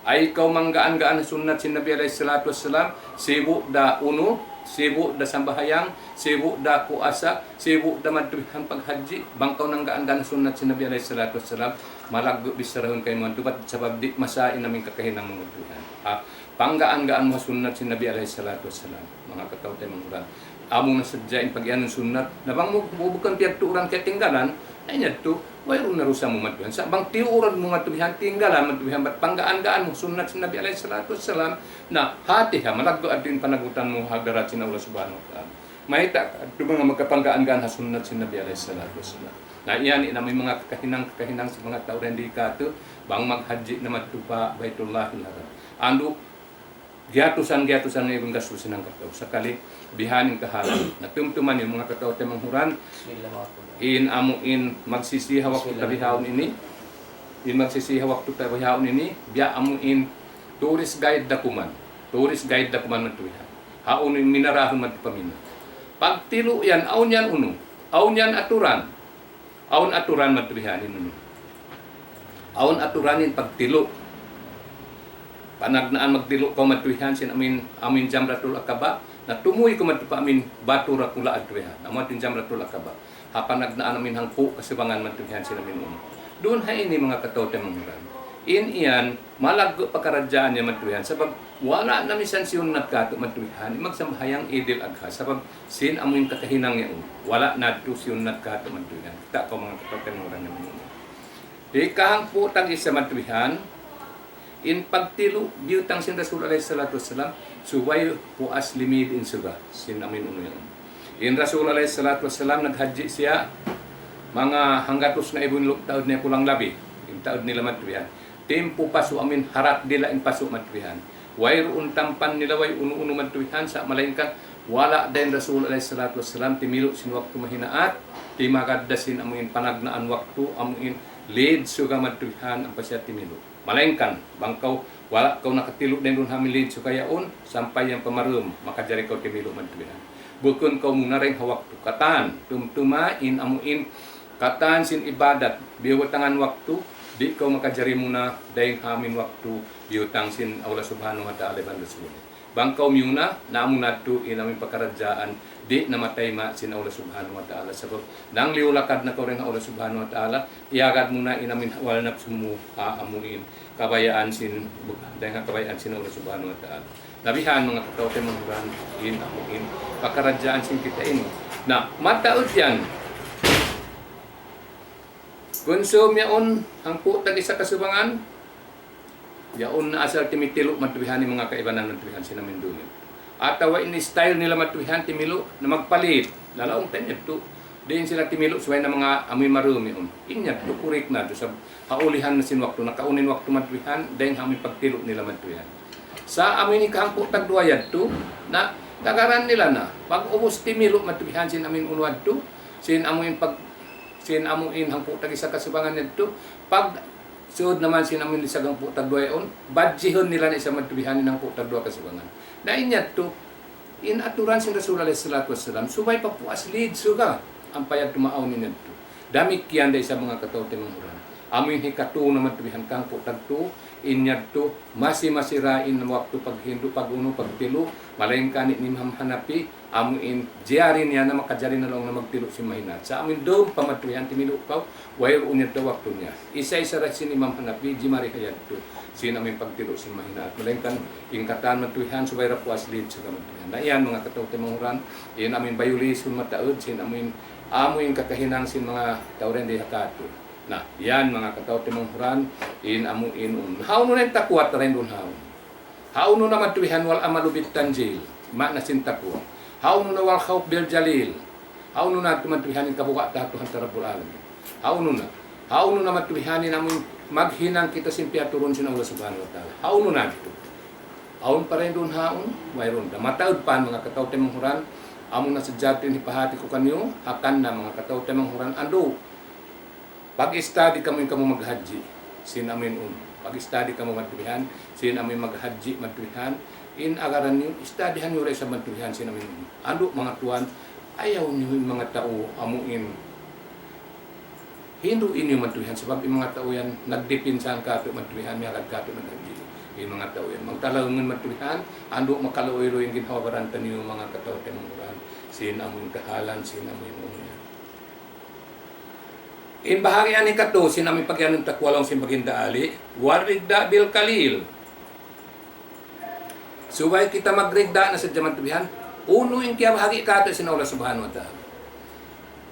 Ayaw kaw manggaan-gaan sunnat sin Nabi alayhi salatu wassalam, sibu' da unu, sibu' da sambahayang, sibu' da puasa, sibu' da madtu bihan paghajji, bang kaw nanggaan-gaan sunnat sin Nabi alayhi salatu wassalam, malaggu' bichara hun kaymu madtu bat sabab di' masa in amu in kakahinang mu madtu bihan. Ha, panggaan-gaan mu sunnat sin Nabi alayhi salatu wassalam, manga kataw-taymanghuran. Amu na sadja in pag-iyanun sunnat. Na bang mu, mu bukun piyagtuuran katinggalan, ay niyadtu, wayruun na dusa mu madtu bihan. Sa' bang tiyuuran mu madtu bihan, tinggalan madtu bihan, bat panggaan-gaan mu sunnat sin Nabi alayhi salatu wassalam, na hati ha, malaggu' adtu in panagutan mu ha hadarat sin Allah Subhanahu wa Ta'ala. Mayta' adtu manga makapanggaan-gaan ha sunnat sin Nabi alayhi salatu wassalam. Na iyan in amu in manga kakahinang-kakahinang sin manga tau dayn di kātu', bang maghajji na madtu pa Baytullahil Haram. Andu', giyatusan-giyatusan na iban gastusin hangkatau. Sakali, bihan in kahalan. Na tumtuma niyu manga kataw-taymanghuran, in amu in magsisi ha waktu ta bihaun ini, in magsisi ha waktu ta bihaun ini, biya' amu in tourist guide da kuman. Tourist guide da kuman madtu bihan. Ha unu in minarahun madtu pa Mina. Pagtilu' yan, awn yan unu. Awn yan aturan. Awn aturan madtu bihan in unu. Awn aturan in pagtilu'. Panagnaan magtilu' kaw madtu bihan sin amu in, amu in Jamratul Aqaba. Na tumuy kaw madtu pa amu in batu dakula' madtu bihan. Amu in Jamratul Aqaba. Ha panagnaan amu in hangpu' kasubangan madtu bihan sin amu in unu. Duun ha ini manga kataw-taymanghuran. In iyan, malaggu' pakaradjaan niya madtu bihan. Sabab wala' na misan siyunnat kātu' madtu bihan in magsambahayang Idil Adha. Sabab sin amu in kakahinang yaun. Wala' na adtu siyunnat kātu' madtu bihan. Kita' kaw manga kataw-taymanghuran yaun. Hikahangpu' tag-isa madtu bihan, in pagtilu' biyutang sin Rasul alayhi salatu wassalam, subay puas limid in suga sin amu in unu yaun. In Rasul alayhi salatu wassalam naghajji siya, manga hanggatus ngaibu in taud niya kulang labi, in taud nila madtu bihan. Timpu pasu' amu in harat dila' in pasu' madtu bihan. Wayruun tampan nila way unu-unu madtu bihan sa' malaingkan wala' da in Rasul alayhi salatu wassalam timilu' sin waktu mahinaat, timagad da sin amu in panagnaan waktu, amu in lid suga madtu bihan ampa siya timilu'. Malaingkan, bang kaw, wala' kaw nakatilu' dayn duun ha amu in lid suga yaun, sampay yan pa marum, makajari kaw timilu' madtu bihan. Bukun kaw muna dayn ha waktu. Katan, tumtuma in amu in katan sin ibadat, biyutangan waktu, di' kaw makajari muna dayn ha amu in waktu, biyutang sin Allah Subhanahu wa Ta'ala iban Rasul. Bang kaw miyuna, na amu na adtu in amu in pakaradjaan, di' na matayma' sin Allah Subhanahu wa Ta'ala. Sabab, nangliyu lakad na kaw dayn ha Allah Subhanahu wa Ta'ala, iyagad mu na in amu in hawal napsu mu, ha amu in kabayaan sin, dayn ha kabayaan sin Allah Subhanahu wa Ta'ala. Na bihan manga kataw-taymanghuran, in amu in pakaradjaan sin kita ini. Na, mataud yan. Kunsum yaun, hangpu' tag-isa kasubangan, yaun na asal timitilu' madtu bihan in manga kaibanan madtu bihan sin amu in dunya. Atawa in style nila madtu bihan timilu' na magpalit. Lalaung time yadtu. Diin sila timilu' subay na manga amu in marum yaun. In yadtu kurik na yadtu. Sab-, ha ulihan na sin waktu. Nakauna in waktu madtu bihan, dayn ha amu in pagtilu' nila madtu bihan. Sa' amu in hikahangpu' tagduwa yadtu, na tagaran nila na. Pag-ubus timilu' madtu bihan sin amu in unu yadtu, sin amu in pag-, sin amu in hangpu' tag-isa kasubangan yadtu, pag sud naman sin amu in lisag hangpu' tagduwa yaun, badjihun nila na isab madtu bihan in hangpu' tagduwa kasubangan. Na in yadtu, in aturan sin Rasul alayhi salatu wassalam, subay pa puas lid suga, ampa yadtu maawn in yadtu. Damikkiyan da isab manga kataw-taymanghuran. Amu in hikatu na madtu bihan hangpu' tagtu, in yadtu, masi-masi ra in waktu paghindu', pag-unu, pagtilu', malaingkan in Imam Hanafi, amu in jari niya na makajari na laung na magtilu' sin mahinaat. Sa' amu in dum pa madtu bihan timilu' kaw, wayruun yadtu waktu niya. Isa-isa ra sin Imam Hanafi, jimari ha yadtu. Sin amu in pagtilu' sin mahinaat. Malaingkan in katan madtu bihan, subay ra puas lid suga madtu bihan. Na yan, manga kataw-taymanghuran, in amu in violation mataud, sin amu in, amu in kakahinang sin manga tau dayn di ha katu'. Na, yan, manga kataw-taymanghuran, in amu in unu. Hawnu na in takwa ta dayn duun hawnu. Hawnu na madtu bihan والأمل بالتنزيل. Maana sin takwa. Hawnu na والخوف بالجليل. Hawnu na madtu bihan in kabuga' ta ha Tuhan ta Rabbul Alamin. Hawnu na. Hawnu na madtu bihan in amu in maghinang kita sin piyaturun sin Allah Subhanahu wa Ta'ala. Hawnu na yadtu. Awn pa dayn duun haun, wayruun da. Mataud pa manga kataw-taymanghuran, amu na sadja in hipahati ku kaniyu, hangkan na manga kataw-taymanghuran, andu'. Pag-study kamu in kamu maghajji, sin amu in unu. Pag-study kamu madtu bihan, sin amu in maghajji madtu bihan. In agaran niyu, studyhan niyu da isab madtu bihan, sin amu in unu. Andu' manga tuwan, ayaw niyu in manga tau amu in hindu' niyu madtu bihan, sabab in manga tau yan, nagdipinsan katu' madtu bihan, miyagad katu' maghajji. In manga tau yan, magtalaungun madtu bihan, andu' makaluoy-luoy in ginhawa-baran taniyu manga kataw-taymanghuran, sin amu in kahalan, sin amu in unu yan. In bahagian hikatu, sin amu in pagiyanun ta kuwalaung sin baginda Ali, والرضا بالقليل. Subay kita magridda na sadja madtu bihan, unu in kiyabahagi katu' sin Allah Subhanahu wa Ta'ala.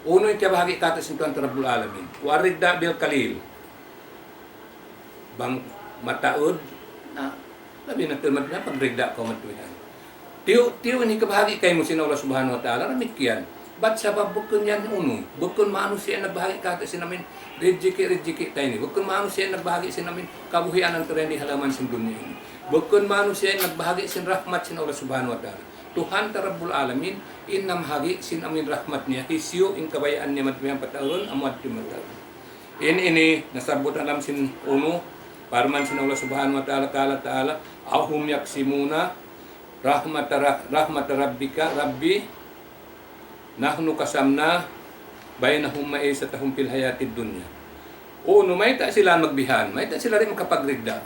Unu in kiyabahagi katu' sin Tuhan ta Rabbul Alamin. والرضا بالقليل. Bang mataud, na, labi na tuud madtu bihan, pagridda kaw madtu bihan. Tiyu'-tiyu' in hikabahagi kaymu sin Allah Subhanahu wa Ta'ala, damikkiyan. Bat sabab bukun yan unu, bukun manusiya' in nagbahagi katu' sin amu in rijiki'-rijiki' ta ini. Bukun manusiya' in nagbahagi sin amu in kabuhianan ta dayn di ha lawm sin dunya ini. Bukun manusiya' in nagbahagi sin rahmat sin Allah Subhanahu wa Ta'ala. Tuhan ta Rabbul Alamin, in namahagi sin amu in rahmat niya, hisiyu in kabayaan niya madtu bihan pataurun, amu adtu mataurun. In ini nasabbut ha lawm sin unu, parman sin Allah Subhanahu wa Ta'ala, قال تعالى: أهم يقسمون رحمة ر-، رحمة ربك، رب نحن قسمنا بينهم معيشتهم في الحياة الدنيا. Unu, mayta' sila magbihan, mayta' sila di' makapagridda.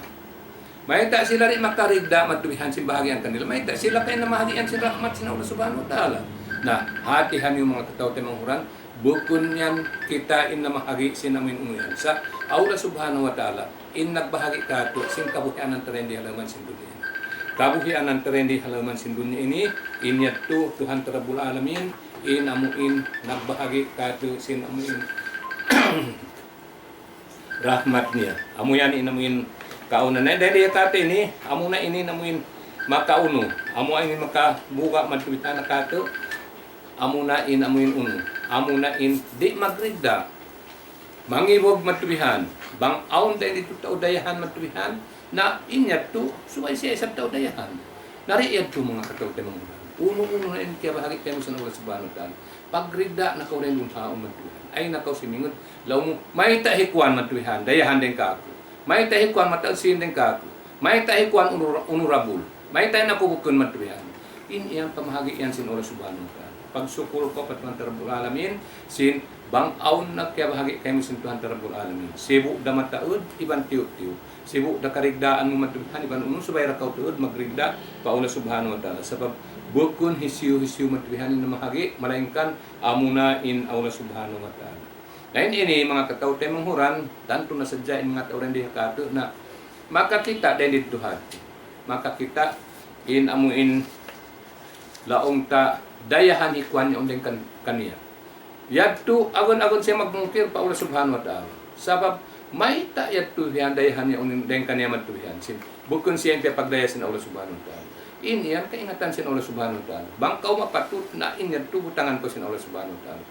Mayta' sila di' makaridda madtu bihan sin bahagian kanila. Mayta' sila kay namahagian sin rahmat sin Allah Subhanahu wa Ta'ala. Na, hatihan niyu manga kataw-taymanghuran, bukun yan kita in namahagi sin amu in unu yan. Sa' Allah Subhanahu wa Ta'ala, in nagbahagi katu' sin kabuhianan ta dayn di ha lawm sin dunya ini. Kabuhianan ta dayn di ha lawm sin dunya ini, in yadtu Tuhan ta Rabbul Alamin, in amu in nagbahagi katu' sin amu in rahmat niya. Amu yan in amu in kauna. Na, dayn di katu' ini, amu na ini in amu in makaunu. Amu ini makabuga madtu bihan katu'. Amu na in amu in unu. Amu na in di' magridda. Mangibug madtu bihan. Bang awn dayn ditu tau dayahan madtu bihan. Na in yadtu, subay siya isab tau dayahan. Na di' yadtu manga kataw-taymanghuran. Unu-unu na in kiyabahagi kaymu sin Allah Subhanahu wa Ta'ala. Pagridda na kaw dayn duun haun madtu bihan. Ayaw na kaw simingud. Laung mu, mayta' hi kuwan madtu bihan, dayahan dayn kāku'. Mayta' hi kuwan mataud sīn dayn kāku'. Mayta' hi kuwan honor-, honorable. Mayta' in aku bukun madtu bihan. In yan pamahagi yan sin Allah Subhanahu wa Ta'ala. Pagsukul kaw pa Tuhan ta Rabbul Alamin, sin bang awn na kiyabahagi kaymu sin Tuhan ta Rabbul Alamin. Sibu' da mataud, iban tiyu'-tiyu'. Sibu' da karigdaan mu madtu bihan, iban unu, subay da kaw tuud magrigda pa Allah Subhanahu wa Ta'ala. Sabab bukun hisiyu-hisiyu madtu bihan in namahagi, malaingkan amuna in Allah Subhanahu wa Ta'ala. Na in ini, manga kataw-taymanghuran, tantu na sadja in manga tau dayn di ha katu' na makakita' dayn didtu ha hāti. Makakita' in amu in laung ta dayahan hi kuwan yaun dayn kan-, kaniya. Yadtu agun-agun siya magmungkir pa Allah Subhanahu wa Ta'ala. Sabab mayta' yadtu bihan dayahan yaun dayn kaniya madtu bihan. Sin, bukun siya in piyagdaya sin Allah Subhanahu wa Ta'ala. In yan kaingatan sin Allah Subhanahu wa Ta'ala. Bang kaw mapatut na in yadtu butangan kaw sin Allah Subhanahu wa Ta'ala.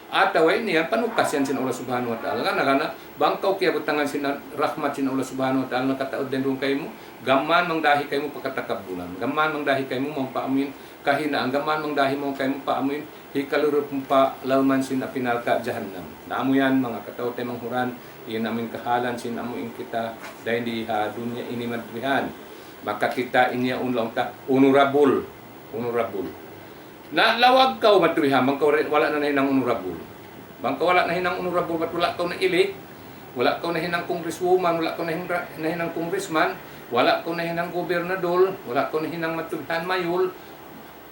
Atawa in yan panukas yan sin Allah Subhanahu wa Ta'ala. Karna', karna', bang kaw kiyabutangan sin rahmat sin Allah Subhanahu wa Ta'ala, nakataud dayn duun kaymu, gam mayan mangdahi kaymu pa katakabbulan. Gam mayan mangdahi kaymu mawn pa amuin kahinaan. Gam mayan mangdahi mawn kaymu pa amuin hikalurup mu pa lawman sin api narka' jahannam. Na amu yan, manga kataw-taymanghuran, in amuin kahalan sin amuin kita dayn di ha dunya ini madtu bihan. Makakita' in yaun laung ta, honorable. Honorable. Na lawag kaw madtu bihan, bang kaw re-, wala' na nahinang honorable. Bang kaw wala' nahinang honorable, bat wala' kaw na-elect, wala' kaw nahinang congresswoman, wala' kaw nahinra-, nahinang congressman, wala' kaw nahinang gobernador, wala' kaw nahinang madtu bihan mayor,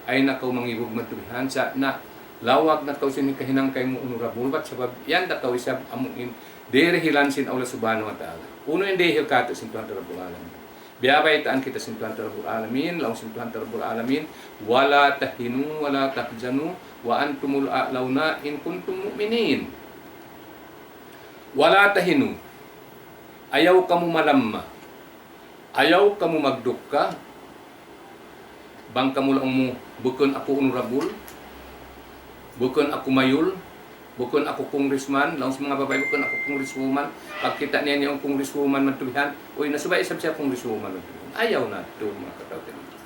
ayaw na kaw mangibug madtu bihan, sa' na lawag na kaw sin hikahinang kaymu honorable, bat sabab yan da kaw isab amuin dirihilan sin Allah Subhanahu wa Ta'ala. Unu in dihil katu' sin Tuhan Rabbul Alamin. Biyabaytaan kita sin Tuhan Rabbul Alamin, laung sin Tuhan Rabbul Alamin, ولا تهنوا ولا تحزنوا وأنتم الأعلون إن كنتم مؤمنين. ولا تهنوا. Ayaw kamu malamma. Ayaw kamu magdukka. Bang kamu laung mu, bukun aku honorable, bukun aku mayor, bukun aku congressman, laung sin manga babai, bukun aku congresswoman. Pagkita' niya niya in congresswoman madtu bihan, uy, na subay isab siya congresswoman madtu bihan. Ayaw na tuud, manga kataw-taymanghuran.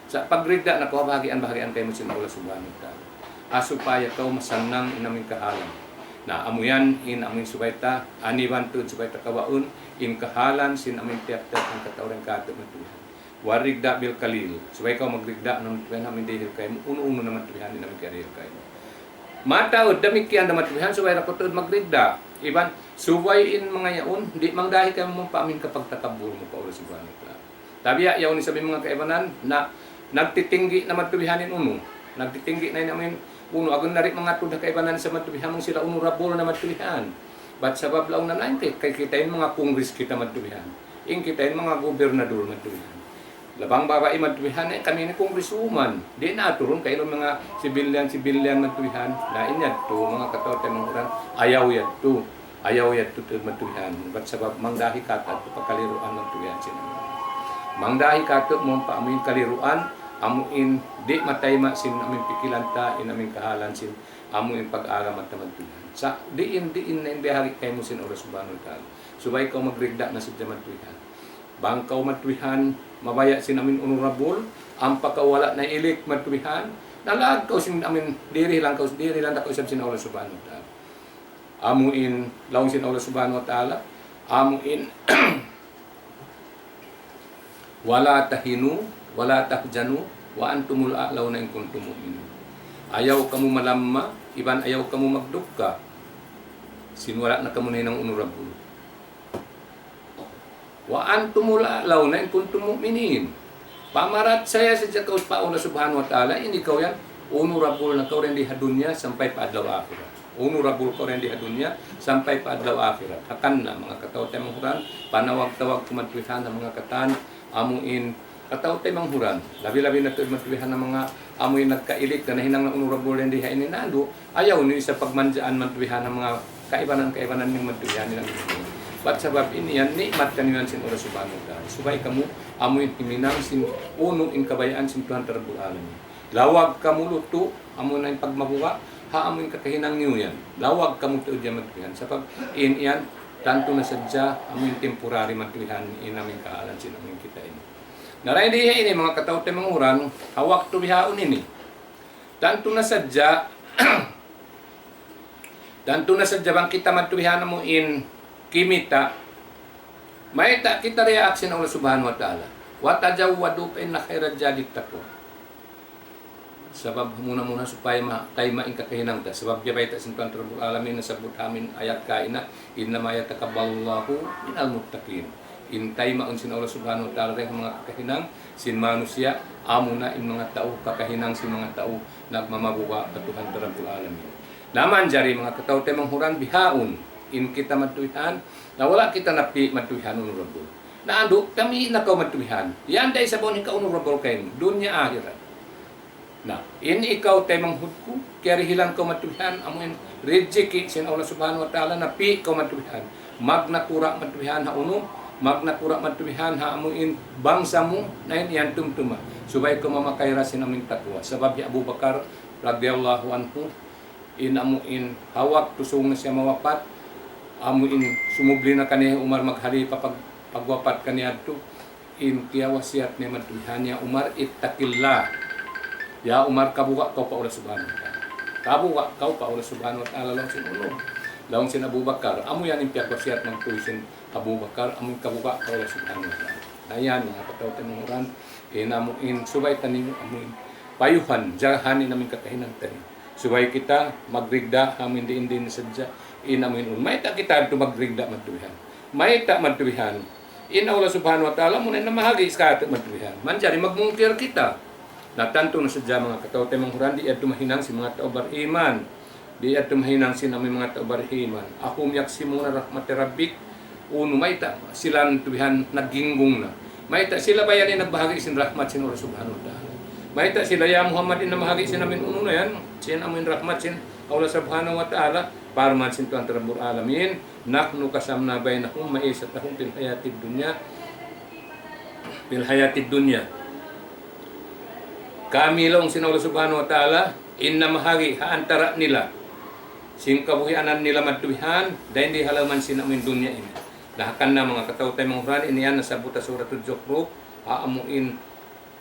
Sa' pagrigda na kaw bahagian-bahagian kaymu sin Allah Subhanahu wa Ta'ala. Ha supaya kaw masannang in amu in kahalan. Na amu yan in amu in subay ta aniban tuud, subay ta kawaun in kahalan sin amu in tiyap-tiyap hangkatau dayn kātu' manga tuyan. Warigda bil qalil. Subay kaw magrigda na manga tuyan ha amu in dihil kaymu, unu-unu na manga tuyan in amu in kiyarihil kaymu. Mataud damikkiyan da manga tuyan, subay da kaw tuud magrigda. Iban subay in manga yaun, di' mangdahi kaymu pa amu in kapagtakabbur mu pa Allah Subhanahu wa Ta'ala. Tabiya' yaun isab in manga kaibanan na nagtitinggi' na manga tuyan in unu. Nagtitinggi' na in amu in unu. Agun na di' mangatud ha kaibanan sa manga tuyan, bang sila honorable na manga tuyan. Bat sabab laung na na in kay, kay kita in manga congress kita manga tuyan. In kita in manga gobernador manga tuyan. Labang babai manga tuyan, eh, kami ini congresswoman. Di' na turun kay in manga civilian-civilian manga tuyan. Na in yadtu, manga kataw-taymanghuran, ayaw yadtu. Ayaw yadtu tuud manga tuyan. Bat sabab mangdahi kātu' pa kaliruan manga tuyan sin amu. Mangdahi kātu' mu pa amu in kaliruan, amu in di' matayma' sin amu in pikilan ta, in amu in kahalan sin amu in pag-agama ta manga tuyan. Sa' diin-diin na in biyahagi' kaymu sin Allah Subhanahu wa Ta'ala. Subay kaw magrigda na sadja manga tuyan. Bang kaw manga tuyan, mabaya' sin amu in honorable, ampa kaw wala' na elect manga tuyan, nalāg kaw sin amu in dirihilan kaw, dirihilan da kaw isab sin Allah Subhanahu wa Ta'ala. Amu in laung sin Allah Subhanahu wa Ta'ala, amu in ولا تهنوا ولا تحزنوا وأنتم الأعلون إن كنتم مؤمنين. Ayaw kamu malamma, iban ayaw kamu magdukka. Sin wala' na kamu nahinang honorable. وأنتم الأعلون إن كنتم مؤمنين. Pamarachaya sadja kaw pa Allah Subhanahu wa Ta'ala, in ikaw yan, honorable na kaw dayn di ha dunya sampay pa adlaw akhirat. Honorable kaw dayn di ha dunya sampay pa adlaw akhirat. Hangkan na, manga kataw-taymanghuran, panawag-tawag ku manga tuyan ha manga katan, amu in kataw-taymanghuran. Labi-labi na tuud manga tuyan ha manga amu in nagka-elect na nahinang na honorable dayn di ha ini nandu'. Ayaw niyu isab pagmanjaan manga tuyan ha manga kaibanan-kaibanan niyu manga tuyan nila. Bat sabab in yan ni'mat kaniyu yan sin Allah Subhanahu wa Ta'ala. Subay kamu amu in himinang sin unu in kabayaan sin Tuhan Rabbul Alamin. Lawag kamu lutu', amu na in pagmabuga', ha amu in kakahinang niyu yan. Lawag kamu tuud yan manga tuyan. Sabab in yan, tantu na sadja, amu in temporary manga tuyan, in amu in kahalan sin amu in kita ini. Na dayn di ha ini, manga kataw-taymanghuran, ha waktu bihaun ini. Tantu na sadja, tantu na sadja bang kita manga tuyan amu in kimita', mayta' kita react sin Allah Subhanahu wa Ta'ala. وتزودوا فإن خير الزاد التقوى. Sabab muna-muna supaya matayma' in kakahinang ta. Sabab biya' bayta' sin Tuhan Rabbul Alamin nasabbut ha amu in ayat kaina, إنما يتقبل الله من المتقين. In taymaun sin Allah Subhanahu wa Ta'ala dayn ha manga kakahinang sin manusiya', amuna in manga tau, kakahinang sin manga tau nagmamabuga' pa Tuhan Rabbul Alamin. Na manjari manga kataw-taymanghuran bihaun, in kita manga tuyan, na wala' kita napi' manga tuyan honorable. Na andu', kami na kaw manga tuyan. Yan da isab in hika-honorable kaymu, dunya akhirat. Na, in ikaw taymanghud ku, kiyarihilan kaw manga tuyan, amu in rijiki' sin Allah Subhanahu wa Ta'ala, napi' kaw manga tuyan. Magnakura' manga tuyan ha unu, magnakura' manga tuyan ha amu in bangsa mu, na in yan tumtuma. Subay kaw mamakay da sin amu in taqwa. Sabab hi Abu Bakar radiyallahu anhu, in amu in ha waktu sūng na siya mawapat, amu in sumubli na kaniya hi Umar maghalipa pag-, pagwapat kaniya yadtu, in kiyawasiyat niya manga tuyan, "Ya Umar, اتق الله. Ya Umar, kabuga' kaw pa Allah Subhanahu wa Ta'ala. Kabuga' kaw pa Allah Subhanahu wa Ta'ala," laung sin unu. Laung sin Abu Bakar, amu yan in piyagwasiyat manga tuyan sin Abu Bakar, amu in kabuga' pa Allah Subhanahu wa Ta'ala. Na yan, manga kataw-taymanghuran, in amu in subay taniyu, amu in payuhan, jagahan in amu in kakahinang taniyu. Subay kita magrigda, amu in diin-diin sadja, in amu in unu. Mayta' kita yadtu magrigda manga tuyan. Mayta' manga tuyan. In Allah Subhanahu wa Ta'ala, amuna in namahagi' sin katu' manga tuyan. Manjari magmungkir kita. Na tantu na sadja manga kataw-taymanghuran, di' yadtu mahinang sin manga tau bariman. Di' yadtu mahinang sin amu in manga tau bariman. أهم يقسمون رحمة ربك. Unu, mayta' sila manga tuyan nagginggung na. Mayta' sila ba yan in nagbahagi' sin rahmat sin Allah Subhanahu wa Ta'ala. Mayta' sila, ya Muhammad, in namahagi' sin amu in unu na yan, sin amu in rahmat sin Allah Subhanahu wa Ta'ala. Parman sin Tuhan Rabbul Alamin, نحن قسمنا بينهم معيشتهم في الحياة الدنيا في الحياة الدنيا. Kami, laung sin Allah Subhanahu wa Ta'ala, in namahagi' ha antara' nila sin kabuhianan nila manga tuyan, dayn di ha lawm sin amu in dunya ini. Na hangkan na manga kataw-taymanghuran, ini yan nasabbut ha Suratul Zukhruf, ha amuin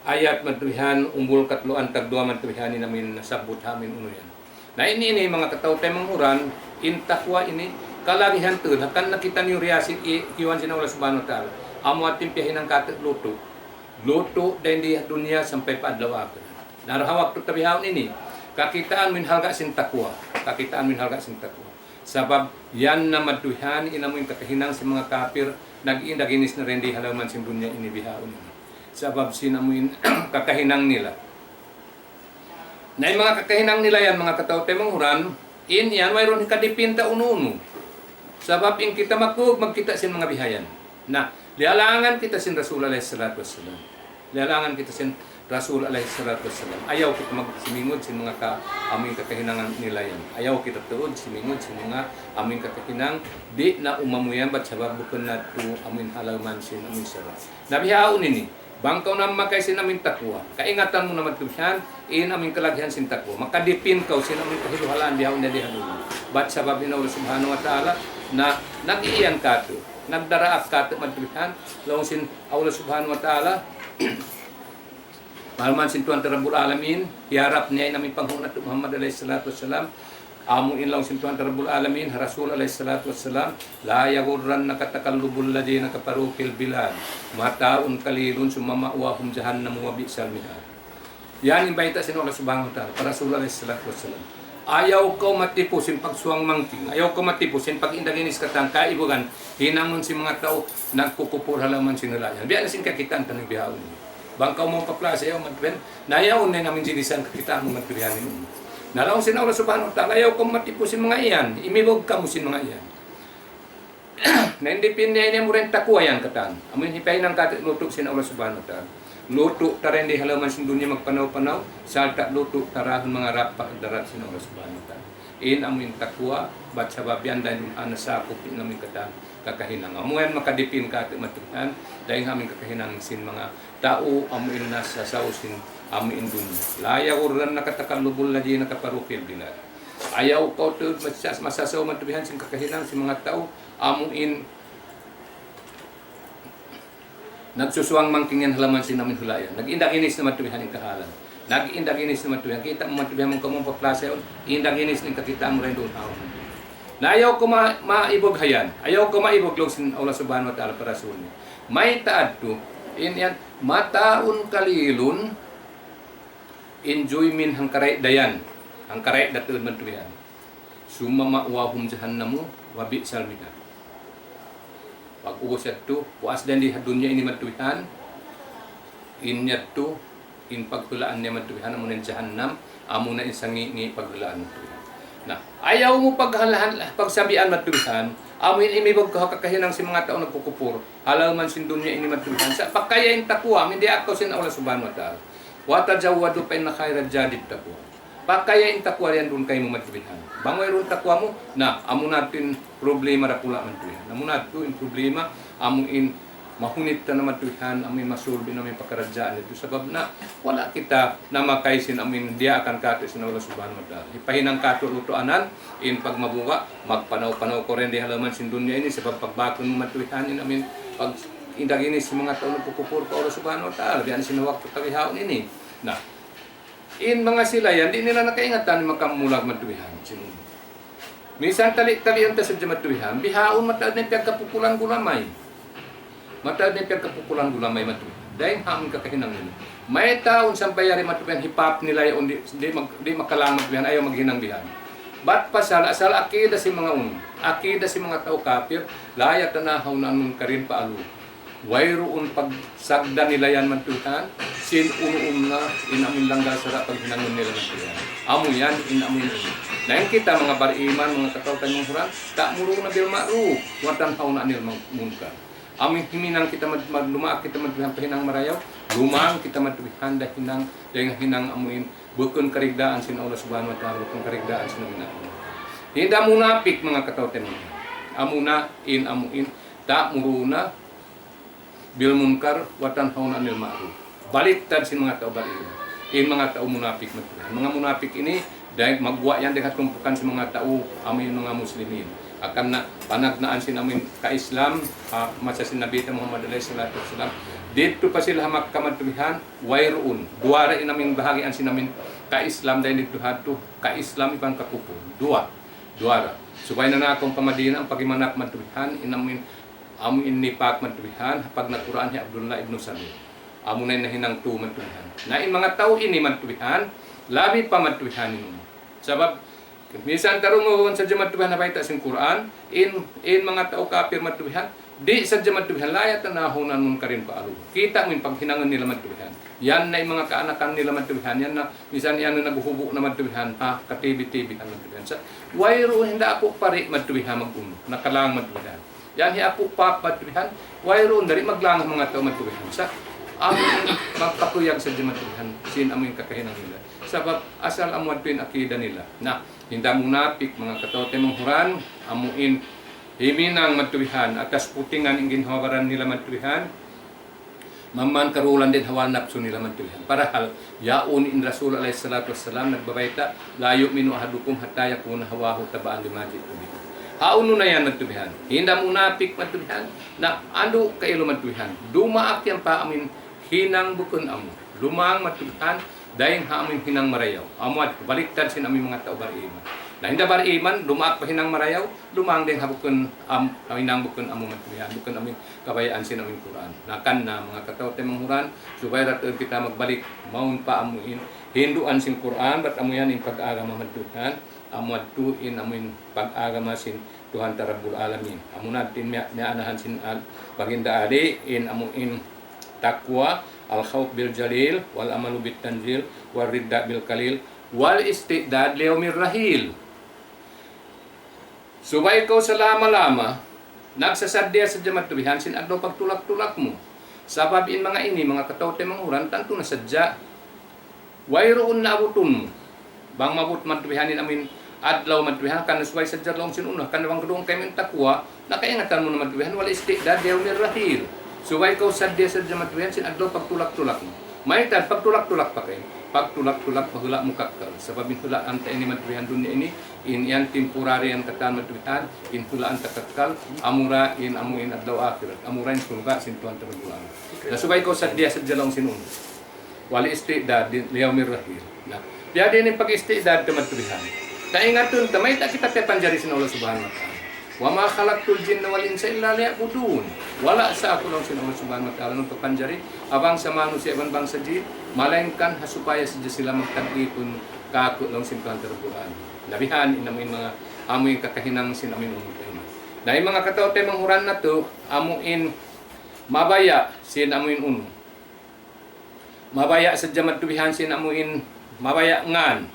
ayat madtu bihan, umbul katluan tagduwa madtu bihan in amuin nasabbut ha amuin unu yan. Na ini, ini manga kataw-taymanghuran, in takwa ini, kalagihan tuud, hangkan na kitaniyu riyasin i-, iyan sin Allah Subhanahu wa Ta'ala. Amu hati in piyahinang katu' lutu'. Lutu' dayn di ha dunya sampay pa adlaw akhirat. Na ha waktu ta bihaun ini, kakitaan mu in halga' sin takwa. Kakitaan mu in halga' sin takwa. Sabab yan na madtu bihan in amuin kakahinang sin manga kapir, nag-indaginis na dayn di ha lawm sin dunya ini bihaun ini. Sabab sin amuin kakahinang nila. Na in manga kakahinang nila yan, manga kataw-taymanghuran, in yan wayruun hikadipinta unu-unu. Sabab in kita makug magkita' sin manga bihayan. Na, liyalangan kita sin Rasul alayhi salatu wassalam. Liyalangan kita sin Rasul alayhi salatu wassalam. Ayaw kita magsimingud sin manga ka-, amuin kakahinangan nila yan. Ayaw kita tuud simingud sin manga amuin kakahinang di' na umamu yan bat sabab bukun natu' amuin ha lawm sin amuin sara'. Na bihaun ini, bang kaw namakay sin amuin takwa, kaingatan mu na madtu bihan, in amuin kalagihan sin takwa. Makadipin kaw sin amuin kahiluhalaan bihaun dayn di ha dunya. Bat sabab in Allah Subhanahu wa Ta'ala, na nag-iyan katu', nagdaraak katu' madtu bihan, laung sin Allah Subhanahu wa Ta'ala, parman sin Tuhan ta Rabbul Alamin, hiyarap niya in amuin panghu' natu' Muhammad alayhi salatu wassalam, amu in laung sin Tuhan ta Rabbul Alamin, ha Rasul alayhi salatu wassalam, لا يغرنك تقلب الذين كفروا في البلاد متاع قليل ثم مأواهم جهنم وبئس المهاد. Yan in bayta' sin Allah Subhanahu wa Ta'ala pa Rasul alayhi salatu wassalam. Ayaw kaw matipu sin pagsuwang mangking. Ayaw kaw matipu sin pag-indaginis katan kaibugan hinangun sin manga tau nagkukupur ha lawm sin hula' yan. Biya' na sin kakitaan taniyu bihaun. Bang kaw mau pa plaza, ayaw madtu bihan. Na yaun na in amuin jinisan kakitaan mu madtu bihan ini. Na laung sin Allah Subhanahu wa Ta'ala, ayaw kaw matipu sin manga yan. Imibug kamu sin manga yan. Na in dipindi ini amu ra in takwa yan katan. Amu in hipahinang katu' lutu' sin Allah Subhanahu wa Ta'ala. Lutu' ta dayn di ha lawm sin dunya magpanaw-panaw, sarta' lutu' ta dayn ha manga rap pa hadarat sin Allah Subhanahu wa Ta'ala. In amu in takwa, bat sabab yan dayn ha nasakup in amu in katan kakahinang. Amu yan makadipin katu' madtu bihan, dayn ha amu in kakahinang sin manga tau amu in nasasaw sin amu in dunya. لا يغرنك تقلب الذين كفروا في البلاد. Ayaw kaw tuud masas-, masasaw madtu bihan sin kakahinang sin manga tau amu in nagsusuwang mangking yan ha lawm sin amu in hula' yan. Nag-indaginis na madtu bihan in kahalan. Nag-indaginis na madtu bihan. Kita' mu madtu bihan bang kaw mau pa plaza yaun, indaginis na in kakitaan mu dayn duun ha yaun. Na ayaw kaw ma-, maibug ha yan. Ayaw kaw maibug laung sin Allah Subhanahu wa Ta'ala pa Rasul niya. Mayta' adtu, in yan, متاع قليل, enjoyment hangkarayaw da yan. Hangkarayaw da tuud madtu bihan. ثم مأواهم جهنم وبئس المهاد. Pag-ubus yadtu, puas dayn di ha dunya ini madtu bihan, in yadtu, in paghulaan niya madtu bihan, amuna in jahannam, amuna in sangi-ngi' paghulaan madtu bihan. Na, ayaw mu paghalahan, pagsabian madtu bihan, amu in imibug kaw ha kakahinang sin manga tau nagkukupur, ha lawm sin dunya ini madtu bihan. Sa' pakaya in takwa, amu in diyaak kaw sin Allah Subhanahu wa Ta'ala. وتزودوا فإن خير الزاد التقوى. Pakaya in takwa yan duun kaymu madtu bihan. Bang wayruun takwa mu, na, amuna tuud in problema dakula' madtu bihan. Amuna tuud in problema, amu in mahunit ta na madtu bihan, amu in masulbi na amu in pakaradjaan yadtu. Sabab na, wala' kita namakay sin amu in diyaakan katu' sin Allah Subhanahu wa Ta'ala. Hipahinang katu' lutuanan, in pagmabuga', magpanaw-panaw kaw dayn di ha lawm sin dunya ini, sabab pagbakun mu madtu bihan in amu in pag-indaginis sin manga tau nagkukupur pa Allah Subhanahu wa Ta'ala, biya' na sin waktu ta bihaun ini. Na, in manga sila yan, di' nila na kaingatan in makamulag madtu bihan. Sin-, minsan tali-, taliun ta sadja madtu bihan, bihaun mataud na in piyagkapukulan gulamay. Mataud na in piyagkapukulan gulamay madtu bihan. Dayn ha amu in kakahinang nila. Mayta' awn sampay yari madtu bihan, hipap nila yaun di', di' mag-, di' makalang madtu bihan, ayaw maghinang bihan. Bat pasal, asal akida sin manga unu. Akida sin manga tau kapir, لا يتناهون عن منكر فعلوه. Wayruun pagsagda nila yan madtu bihan, sin unu-unu na in amu in langgal sara' paghinangun nila madtu bihan. Amu yan, in amu in unu. Na in kita manga bariman, manga kataw-taymanghuran, تأمرون بالمعروف وتنهون عن المنكر. Amu in himinang kita mad-, mad-, lumaak kita madtu bihan pa hinang marayaw, lumaang kita madtu bihan da hinang, dayn ha hinang amu in, bukun karigdaan sin Allah Subhanahu wa Ta'ala, bukun karigdaan sin amu in. Hinda munapik manga kataw-taymanghuran. Amuna in amu in, تأمرون بالمنكر وتنهون عن المعروف. Baliktad sin manga tau bariman. In manga tau munapik madtu bihan. Manga munapik ini, dayn magguwa' yan dayn ha tumpukan sin manga tau amu in manga muslimin. Hangkan na panagnaan sin amu in ka-Islam, ha, masa sin Nabi ta Muhammad alayhi salatu wassalam, Didtu pa sila ha Makkah madtu bihan, wayruun. Duwa ra in amuin bahagian sin amuin ka-Islam dayn didtu hadtu, ka-Islam iban kakupur. Duwa. Duwa ra. Subay na nakun pa Madina, in paghimanap madtu bihan, in amuin, amuin nifaq madtu bihan, pagnakuraan hi Abdullah ibn Salul. Amuna in nahinang tū madtu bihan. Na in manga tau ini madtu bihan, labi pa madtu bihan in unu. Sabab, misan tarungugun sadja madtu bihan ha bayta' sin Qur'an, in, in manga tau kapir madtu bihan, di' sadja madtu bihan, لا يتناهون عن منكر فعلوه. Kita' mu in paghinangun nila madtu bihan. Yan na in manga kaanakan nila madtu bihan, yan na, misan yan na naghuhubu' na madtu bihan, ha, ka-T V-T V-han madtu bihan. Sa', wayruun hinda aku pari madtu bihan mag-unu, nakalang madtu bihan. Yan hi aku pap madtu bihan, wayruun dari maglang manga tau madtu bihan. Sa', amuin magpakuyag sadja madtu bihan, sin amuin kakahinang nila. Sabab asal amu yadtu in akida nila. Na, hinda munapik, manga kataw-taymanghuran, amuin himinang madtu bihan, atas putingan in ginhawa-baran nila madtu bihan, mamman karulan dayn ha napsu nila madtu bihan. Parahal, yaun in Rasul alayhi salatu wassalam nagbabayta', لا يؤمن أحدكم حتى يكون هواه تبعا لما جئت به. Ha unu na yan madtu bihan. Hinda munapik madtu bihan, na andu' kailu madtu bihan. Dumaak yan pa amuin hinang bukun amu. Lumang madtu bihan, dayn ha amuin hinang marayaw. Amu yadtu, baliktad sin amuin manga tau bariman. Na hinda bariman, dumaak pa hinang marayaw, lumang dayn ha bukun am-, hinang bukun amu madtu bihan, bukun amuin kabayaan sin amuin Qur'an. Na karna' manga kataw-taymanghuran, subay da tuud kita magbalik, mawn pa amuin hinduan sin Qur'an, bat amu yan in pag-agama madtu bihan, amu yadtu in amuin pag-agama sin Tuhan ta Rabbul Alamin. Amuna in miya-, miyaanahan sin al-, Baginda Ali, in amuin taqwa, الخوف بالجليل، والعمل بالتنزيل، والرضا بالقليل، والاستعداد ليوم الرحيل. Subay kaw salama-lama, nagsasaddiya sadja madtu bihan sin adlaw pagtulak-tulak mu. Sabab in manga ini, manga kataw-taymanghuran, tantu na sadja. Wayruun na abutun mu. Bang maabut madtu bihan in amuin adlaw madtu bihan, kan subay sadja laung sin unu, kan bang duun kaymu in taqwa, nakaingatan mu na madtu bihan, والاستعداد ليوم الرحيل. Subay kaw saddiya sadja madtu bihan sin adlaw pagtulak-tulak mu. Mayta' pagtulak-tulak pa kaymu? Pagtulak-tulak pa hula' mu kakkal. Sabab in hulaan ta ini madtu bihan dunya ini, in yan temporary yan katan madtu bihan, in hulaan ta kakkal, amura in amuin adlaw akhirat, amura in surga' sin Tuhan ta Rabbul Alamin. Na subay kaw saddiya sadja laung sin unu. والاستعداد ليوم الرحيل. Na, biya' diin in pag-isti'dad ta madtu bihan. Kaingatun ta, mayta' kita piyapanjari sin Allah Subhanahu wa Ta'ala. وما خلقت الجن والإنس إلا ليعبدون. Wala' sa aku laung sin Allah Subhanahu wa Ta'ala nagpapanjari ha bangsa manusiya' iban bangsa jin, malaingkan ha supaya sadja sila magtagipun kāku' laung sin Tuhan ta Rabbul Alamin. Na bihan in amuin manga, amuin kakahinang sin amuin ummat ini. Na in manga kataw-taymanghuran natu', amuin mabaya' sin amuin unu. Mabaya' sadja madtu bihan sin amuin, mabaya' ngan.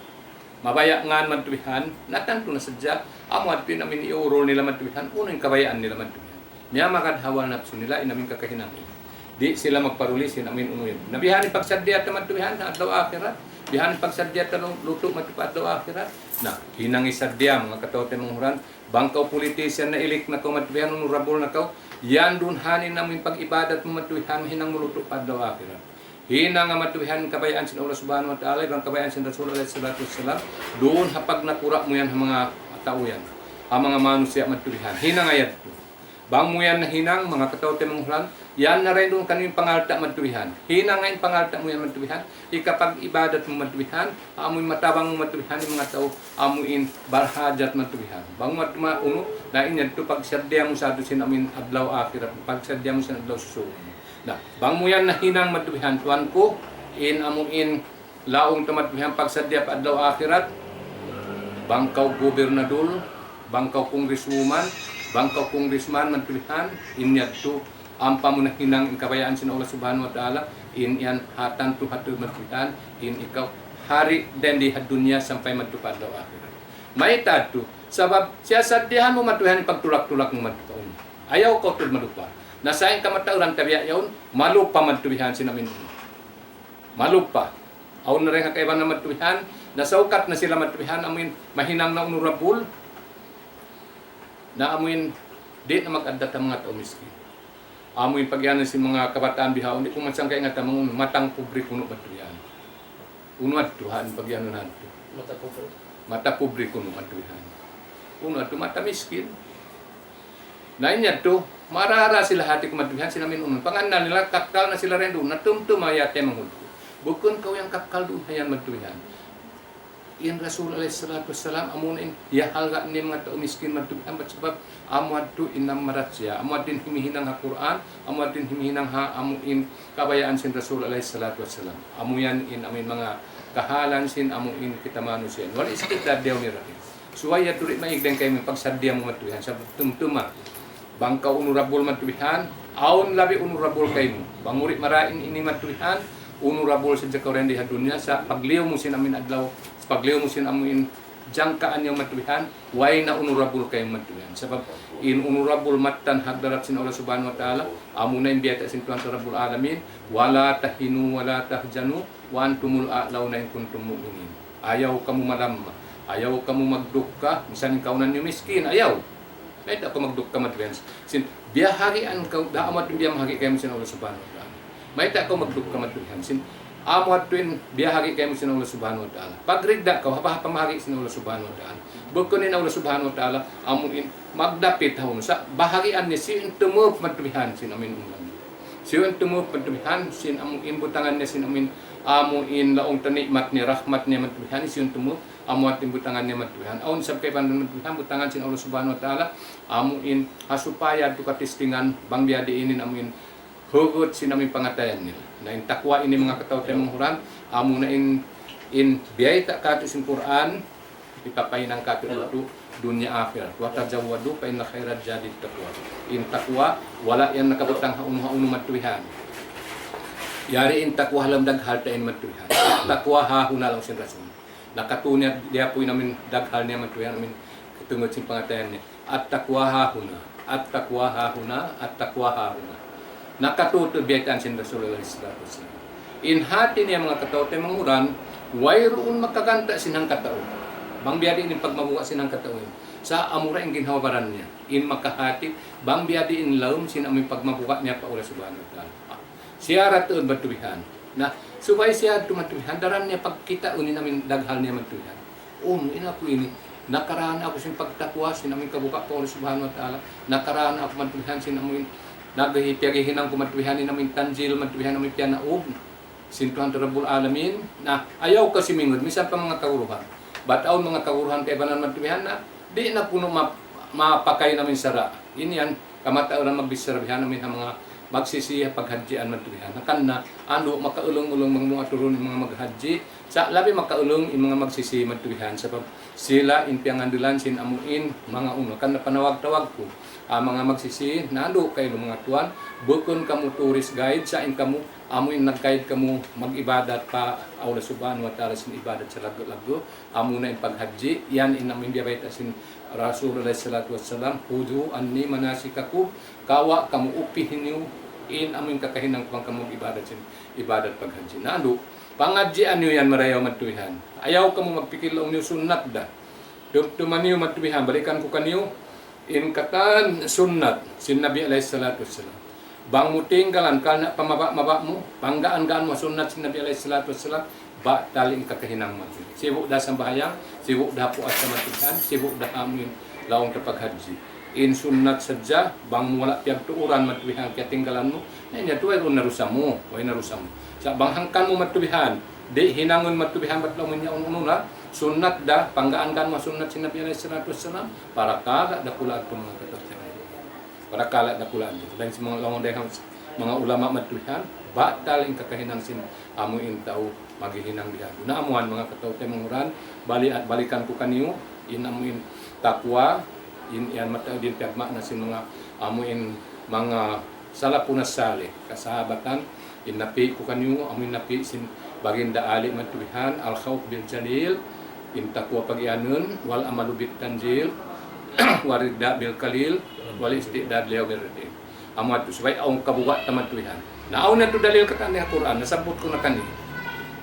Mabaya' ngan madtu bihan, na tantu na sadja, amu yadtu in amuin iurul nila madtu bihan, unu in kabayaan nila madtu bihan. Miyamagad ha hawa napsu nila in amuin kakahinang. Di' sila magparuli sin amuin unu yan. Na bihan in pagsaddiya ta madtu bihan, ha adlaw akhirat. Bihan in pagsaddiya ta lu-, lutu' madtu pa adlaw akhirat. Na, hinang isaddiya, manga kataw-taymanghuran, bang kaw politician na, elect na kaw madtu bihan, honorable na kaw, yan duun hanin amuin pag-ibadat mu madtu bihan, hinang mu lutu' pa adlaw akhirat. Hinang madtu bihan kabayaan sin Allah Subhanahu wa Ta'ala, iban kabayaan sin Rasul alayhi salatu wassalam, duun ha pagnakura' mu yan ha manga tau yan, ha manga manusiya' madtu bihan. Hinang yadtu. Bang mu yan nahinang, manga kataw-taymanghuran, yan na ra in duun kaniyu in pangalta' madtu bihan. Hinang in pangalta' mu yan madtu bihan, hikapag-ibadat mu madtu bihan, amuin matabang mu madtu bihan in manga tau, amuin barhajat madtu bihan. Bang mu madtu ma-, unu, na in yadtu pagsaddiya mu sa yadtu sin amuin adlaw akhirat, pagsaddiya mu sin adlaw susuun. Na, bang mu yan nahinang madtu bihan, tuwan ku, in amuin laung ta madtu bihan pagsaddiya pa adlaw akhirat, bang kaw gobernador, bang kaw congresswoman, bang kaw congressman madtu bihan, in yadtu, ampa mu nahinang in kabayaan sin Allah Subhanahu wa Ta'ala, in yan ha tantu hatu madtu bihan, in ikaw hari dayn di ha dunya sampay madtu pa adlaw akhirat. Mayta' yadtu, sabab siyasaddiyahan mu madtu bihan in pagtulak-tulak mu madtu pa unu. Ayaw kaw tuud malupa. Na sa' in kamatauran tabiya' yaun, malupa madtu bihan sin amuin unu. Malupa. Awn na dayn ha kaibanan madtu bihan, nasawkat na sila madtu bihan, amuin mahinang na honorable, na amuin di' na mag-addat ha manga tau miskin. Amuin pagiyanun sin manga kabataan bihaun, di' ku man sangka ingatan manga unu, matang pobre kunu' madtu bihan. Unu yadtu, ha, in pagiyanun yadtu. Mata pobre. Mata pobre kunu' madtu bihan. Unu yadtu, mata miskin. Na in yadtu, Marara sila hati ku madtu bihan sin amin unun. Pangannal nila kakkal na sila dayn duun. Na tumtuma ya taymanghud ku. Bukun kaw yan kakkal duun ha yan madtu bihan. In Rasul alayhi salatu wassalam, amuna in, ya halga' niya manga tau miskin madtu bihan, bat sabab, amu yadtu in namarat siya, amu yadtu in himihinang ha Qur'an, amu yadtu in himihinang ha, amu in kabayaan sin Rasul alayhi salatu wassalam. Amu yan in, amu in manga kahalan sin, amu in kita manusiya'. Wal istibdad liyawmin rahin. Subay yadtu di' maig dayn kaymu pagsaddiya mu madtu bihan, sabab tumtuma. Bang kaw honorable madtu bihan, awn labi honorable kaymu. Bang uri marayaw ini madtu bihan, honorable sadja kaw dayn di ha dunya, sa' pagliyu mu sin amu in adlaw, pagliyu mu sin amu in jangkaan niya madtu bihan, way na honorable kaymu madtu bihan. Sabab in honorable mattan ha hadarat sin Allah Subhanahu wa Ta'ala, amuna in biyayta' sin Tuhan Rabbul Alamin, ولا تهنوا ولا تحزنوا وأنتم الأعلون إن كنتم مؤمنين. Ayaw kamu malamma, ayaw kamu magdukka, misan in kaunan niyu miskin, ayaw. Mayta' kaw magdukka madtu bihan. Sin, biyaharian kaw, da amu yadtu in biyamahari kaymu sin Allah Subhanahu wa Ta'ala. Mayta' kaw magdukka madtu bihan. Sin, amu yadtu in biyahari kaymu sin Allah Subhanahu wa Ta'ala. Pagridda kaw, hapa-hapa mahari sin Allah Subhanahu wa Ta'ala. Bukun in Allah Subhanahu wa Ta'ala, amu in magdapit ha unu sa', baharian niya siyu in tumup madtu bihan sin amu in ulan. Siyu in tumup madtu bihan sin amu in butangan niya sin amu in, amu in laung ta ni'mat niya, rahmat niya madtu bihan, siyu in tumup, amu yadtu in butangan niya madtu bihan. Awn isab kaibanan madtu bihan, butangan sin Allah Subhanahu wa Ta'ala, amu in ha supaya yadtu katistingan, bang biya' diin in amu in hugut sin amu in pangatayan nila. Na in takwa ini manga kataw-taymanghuran, amuna in, in biyayta' katu' sin Qur'an, hipapahinang katu' yadtu dunya akhirat. وتزودوا فإن خير الزاد التقوى. In takwa, wala' yan nakabutang ha unu-unu madtu bihan. Yari in takwa ha lawm daghal ta in madtu bihan. Takwa ha huna laung sin Rasul. Nakatū niya, diya pu in amu in daghal niya madtu bihan, amu in tungud sin pangatayan niya. التقوى ها هنا، التقوى ها هنا، التقوى ها هنا. Nakatū tuud biyaytaan sin Rasul alayhi salatu wassalam. In hāti niya manga kataw-taymanghuran, wayruun makaganta' sin hangkatau. Bang biya' diin in pagmabuga' sin hangkatau. Sa' amura in ginhawa-baran niya. In makahāti, bang biya' diin in lawm sin amu in pagmabuga' niya pa Allah Subhanahu wa Ta'ala. Siya ra tuud madtu bihan. Na, subay siya tuud madtu bihan, daran niya pagkitaun in amu in daghal niya madtu bihan. Unu in aku ini, nakaraan aku sin pagtakwa, sin amu in kabuga' pa Allah Subhanahu wa Ta'ala, nakaraan aku madtu bihan sin amu in, naghi-, piyaghihinang ku madtu bihan in amu in tanzil, madtu bihan amu in piyanaug sin Tuhan Rabbul Alamin. Na, ayaw kaw simingud, misan pa manga kaguruhan. Bat awn manga kaguruhan kaibanan madtu bihan na, di' na kunu' ma-, mapakay in amu in sara'. Ini yan, kamatauran magbichara bihan amu in ha manga magsisi ha paghajjian madtu bihan. Hangkan na, andu' makaulung-ulung bang mu aturun in manga maghajji, sa' labi makaulung in manga magsisi madtu bihan. Sabab sila in piyangandulan sin amu in manga unu. Hangkan na panawag-tawag ku, ah, manga magsisi, nandu' kaylu manga tuwan, bukun kamu tourist guide, sa' in kamu, amu in nag-guide kamu mag-ibadat pa Allah Subhanahu wa Ta'ala sin ibadat salaggu'-laggu', amuna in paghajji, yan in amu in biyabayta' sin Rasul alayhi salatu wassalam, خذوا عني مناسككم, kawa' kamu, upihi niyu in amu in kakahinang ku bang kamu ibadat sin, ibadat paghajji. Nandu', pangadjian niyu yan marayaw madtu bihan. Ayaw kamu magpikil laung niyu sunnat da. Tumtuma niyu madtu bihan, balikan ku kaniyu, in katan sunnat sin Nabi alayhi salatu wassalam. Bang mu tinggalan karna' pamaba'-maba' mu, panggaan-gaan mu sunnat sin Nabi alayhi salatu wassalam, batal in kakahinang mu. Sibu' da sambahayang, sibu' da puasa madtu bihan, sibu' da amu in laung ta paghajji. In sunnat sadja, bang mu wala' piyagtuuran madtu bihan kiyatinggalan mu, na in yadtu way na dusa mu, way na dusa mu. Sa' bang hangkan mu madtu bihan, di' hinangun madtu bihan bat laung mu in yaun unu na, sunnat da, panggaan-gaan mu sunnat sin Nabi alayhi salatu wassalam, parakala' dakula' yadtu manga kataw-taymanghuran. Parakala' dakula' yadtu. Dayn sin manga laung dayn ha manga ulama madtu bihan, batal in kakahinang sin amu in tau maghihinang bihan. Na amu yan manga kataw-taymanghuran, bali-, balikan ku kaniyu, in amu in takwa, in yan mataud in piyagma'na sin manga amu in manga salafun salih, kasahabatan, in napi' ku kaniyu, amu in napi' sin Baginda Ali madtu bihan, الخوف من الجليل, in takwa pag-iyanun, والأمل بالتنزيل، والرضا بالقليل، والاستعداد ليوم الرحيل. Amu yadtu, subay awn kabuga' ta madtu bihan. Na awn yadtu dalil katan ha Qur'an, nasabbut ku na kaniyu.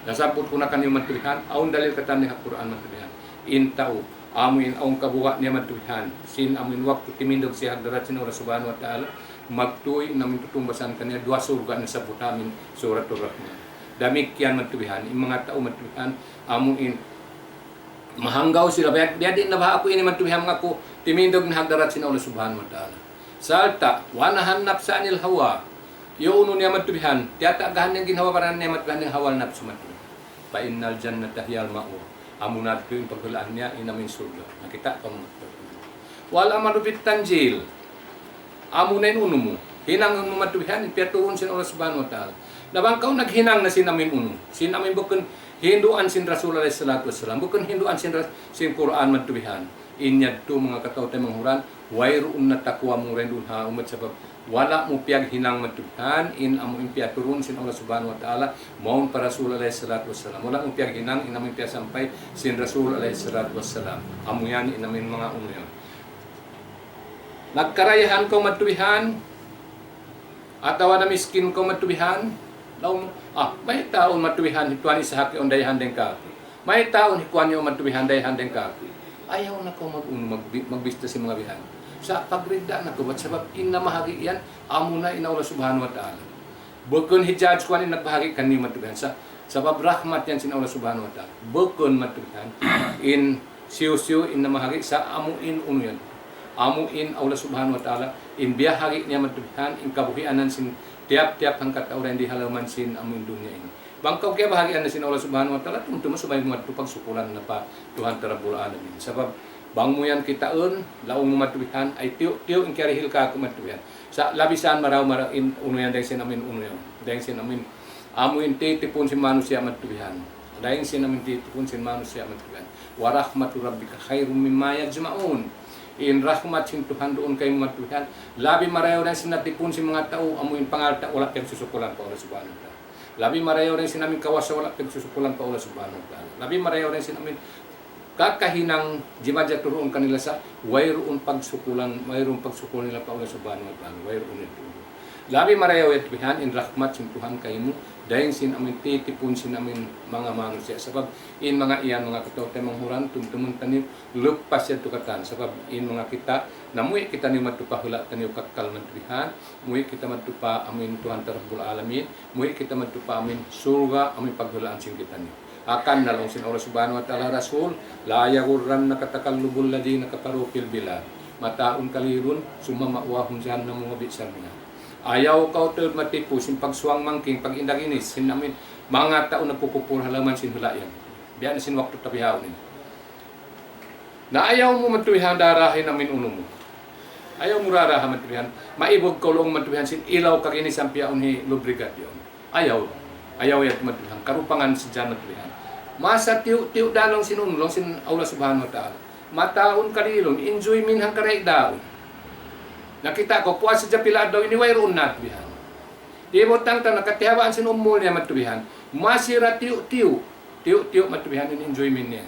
Nasabbut ku na kaniyu madtu bihan, awn dalil katan ha Qur'an madtu bihan. In tau, amu in awn kabuga' niya madtu bihan. Sin amu in waktu timindug siya ha hadarat sin Allah Subhanahu wa Ta'ala, magtuy in amu in tutumbasan kaniya duwa surga' nasabbut ha amu in Suratul Rahman. Damikkiyan madtu bihan, in manga tau madtu bihan, amu in mahanggaw sila, biya', biya' diin na baha' aku ini madtu bihan mangaku, timindug na ha hadarat sin Allah Subhanahu wa Ta'ala. Sarta', وَنَهَى النَّفْسَ عَنِ الْهَوَى. Iyunu niya matubihan, tiyatagahan niya in ginhawa-baran niya matubihan, in hawa napsu matubihan. فَإِنَّ الْجَنَّةَ هِيَ الْمَأْوَى. Amuna tuud in paghulaan niya in amuin surga'. Nakita' kamu matubihan. وَالْعَمَلُ بِالتَّنْزِيلِ. Amuna in unu mu. Hinang mu matubihan, in piyaturun sin Allah Subhanahu wa Ta'ala. Na bang kaw naghinang na sin amuin unu. Sin amuin bukun hinduan sin Rasul alayhi salatu wassalam. Bukun hinduan sin, Ras- sin Qur'an matubihan. In yadtu manga kataw-taymanghuran, wayruun na taqwa mu dayn duun ha umat sabab wala' mu piyaghinang matubihan in amuin piyaturun sin Allah Subhanahu wa Ta'ala mawn pa Rasul alayhi salatu wassalam. Wala' mu piyaghinang in amuin piyasampay sin Rasul alayhi salatu wassalam. Amu yan in amuin manga unu yan. Nagkarayahan kaw matubihan, atawa namiskin kaw matubihan, laung mu, ah, mayta' awn matubihan, hi Tuhan Isahak yaun dayahan dayn kāku'. Mayta' awn hi kuwan yaun matubihan dayahan dayn kāku'. Ayaw na kaw mag-, magbi-, magbista sin manga bihan. Sa' pagridda na kaw, bat sabab in namahagi' yan, amuna in Allah Subhanahu wa Ta'ala. Bukun hi Judge kuwan in nagbahagi' kaniyu matubihan. Sa-, sabab rahmat yan sin Allah Subhanahu wa Ta'ala. Bukun matubihan. In siyu-siyu in namahagi' sa' amu in unu yan. Amu in Allah Subhanahu wa Ta'ala, in biyahagi' niya matubihan, in kabuhianan sin tiyap-tiyap hangkatau dayn di ha lawm sin amu in dunya ini. Bang kaw kiyabahagian na sin Allah Subhanahu wa Ta'ala, tumtuma subay mu madtu pagsukulan na pa Tuhan ta Rabbul Alamin. Sabab, bang mu yan kitaun, laung mu matubihan, ay tiyu'-tiyu' in kiyarihil kāku' matubihan. Sa' labi saan marayaw-marayaw in unu yan, dayn sin amuin unu yan. Dayn sin amuin, amuin titipun sin manusiya' matubihan. Dayn sin amuin titipun sin manusiya' matubihan. وَرَحْمَةُ رَبِّكَ خَيْرٌ مِّمَّا يَجْمَعُونَ. In rahmat sin Tuhan duun kaymu matubihan. Labi marayaw dayn sin natipun sin manga tau, amuin pangalta' wala' piyagsusukulan pa Allah Subhanahu wa Ta'ala. Labi marayaw dayn sin amuin kawasa wala' piyagsusukulan pa Allah Subhanahu wa Ta'ala. Labi marayaw dayn sin amuin kakahinang jimajatu duun kanila sa' wayruun pagsukulan, wayruun pagsukulan nila pa Allah Subhanahu wa Ta'ala, wayruun itu. Labi marayaw yadtu bihan in rahmat sin Tuhan kaymu, dayn sin amuin titipun sin amuin manga manusiya'. Sabab in manga iyan, manga kataw-taymanghuran, tumtumun taniyu, lupas yadtu katan. Sabab in manga kita, na muwi' kitaniyu madtu pa hula' taniyu kakkal madtu bihan, muwi' kita madtu pa amuin Tuhan ta Rabbul Alamin, muwi' kita madtu pa amuin surga', amuin paghulaan sin kitaniyu. Hangkan na laung sin Allah Subhanahu wa Ta'ala Rasul, لا يغرنك تقلب الذين كفروا في البلاد متاع قليل ثم مأواهم جهنم وبئس المهاد. Ayaw kaw tuud matipu sin pagsuwang mangking, pag-indaginis, sin amuin manga tau nagkukupur ha lawm sin hula' yan. Biya' na sin waktu ta bihaun ini. Na ayaw mu madtu bihan darahin amuin unu mu. Ayaw mu daraha madtu bihan. Maibug kaw laung madtu bihan sin ilaw kaginisan piyaun hi lubricant yaun. Ayaw. Ayaw yadtu madtu bihan. Karupangan sadja madtu bihan. Masa tiyu'-tiyu' da laung sin unu, laung sin Allah Subhanahu wa Ta'ala. متاع قليل, enjoyment hangkarayaw daun. Nakita' kaw, puas sadja pila adlaw ini wayruun na bihan. Di' butang ta nakatiyawaan sin umul niya madtu bihan. Masi ra tiyu'-tiyu'. Tiyu'-tiyu' madtu bihan in enjoyment niya.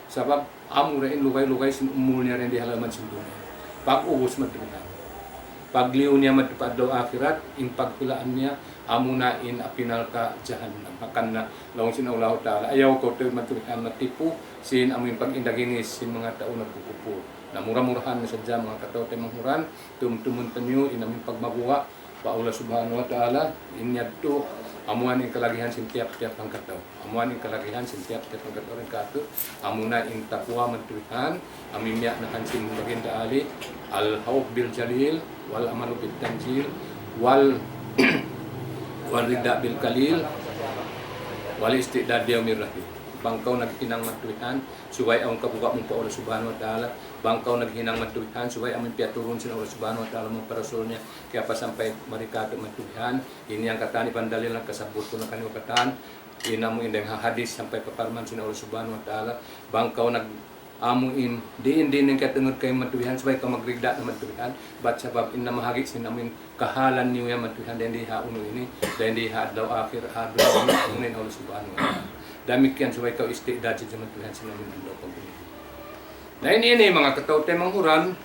Sabab amu ra in lugay-lugay sin umul niya dayn di ha lawm sin dunya. Pag-ubus madtu bihan. Pagliyu niya madtu pa adlaw akhirat, in paghulaan niya, amuna in api narka' jahannam. Hangkan na laung sin Allahu Ta'ala, ayaw kaw tuud madtu bihan matipu sin amuin pag-indaginis sin manga tau nagkukupur. Na mura-murahan na sadja manga kataw-taymanghuran, tumtumun taniyu in amuin pagmabuga' pa Allah Subhanahu wa Ta'ala, in yadtu, amuan in kalagihan sin tiyap-tiyap hangkatau. Amuan in kalagihan sin tiyap-tiyap hangkatau dayn kātu', amuna in taqwa madtu bihan, amuin miya'nahan sin baginda Ali, الخوف بالجليل، والأمل بالتنزيل، وال-، والرضا بالقليل، والاستعداد ليوم الرحيل. Bang kaw naghinang madtu bihan, subay awn kabuga' mu pa Allah Subhanahu wa Ta'ala. Bang kaw naghinang madtu bihan, subay amuin piyaturun sin Allah Subhanahu wa Ta'ala mawn pa Rasul niya, kiyapasampay mari kātu' madtu bihan. Ini in katan, iban dalil nakasabbut ku na kaniyu katan. In amu in dayn ha hadis sampay pa parman sin Allah Subhanahu wa Ta'ala. Bang kaw nag-, amu in, diin-diin in kiyatungud kaymu madtu bihan, subay kaw magrigda na madtu bihan. Bat sabab in namahagi' sin amu in kahalan niyu yan madtu bihan, dayn di ha unu ini, dayn di ha adlaw akhir, ha adlaw ini, amu in Allah Subhanahu wa Ta'ala. Damikkiyan subay kaw isti'dad sadja madtu bihan sin amu in adlaw pag-uli. Na ini, ini, manga kataw-taymanghuran,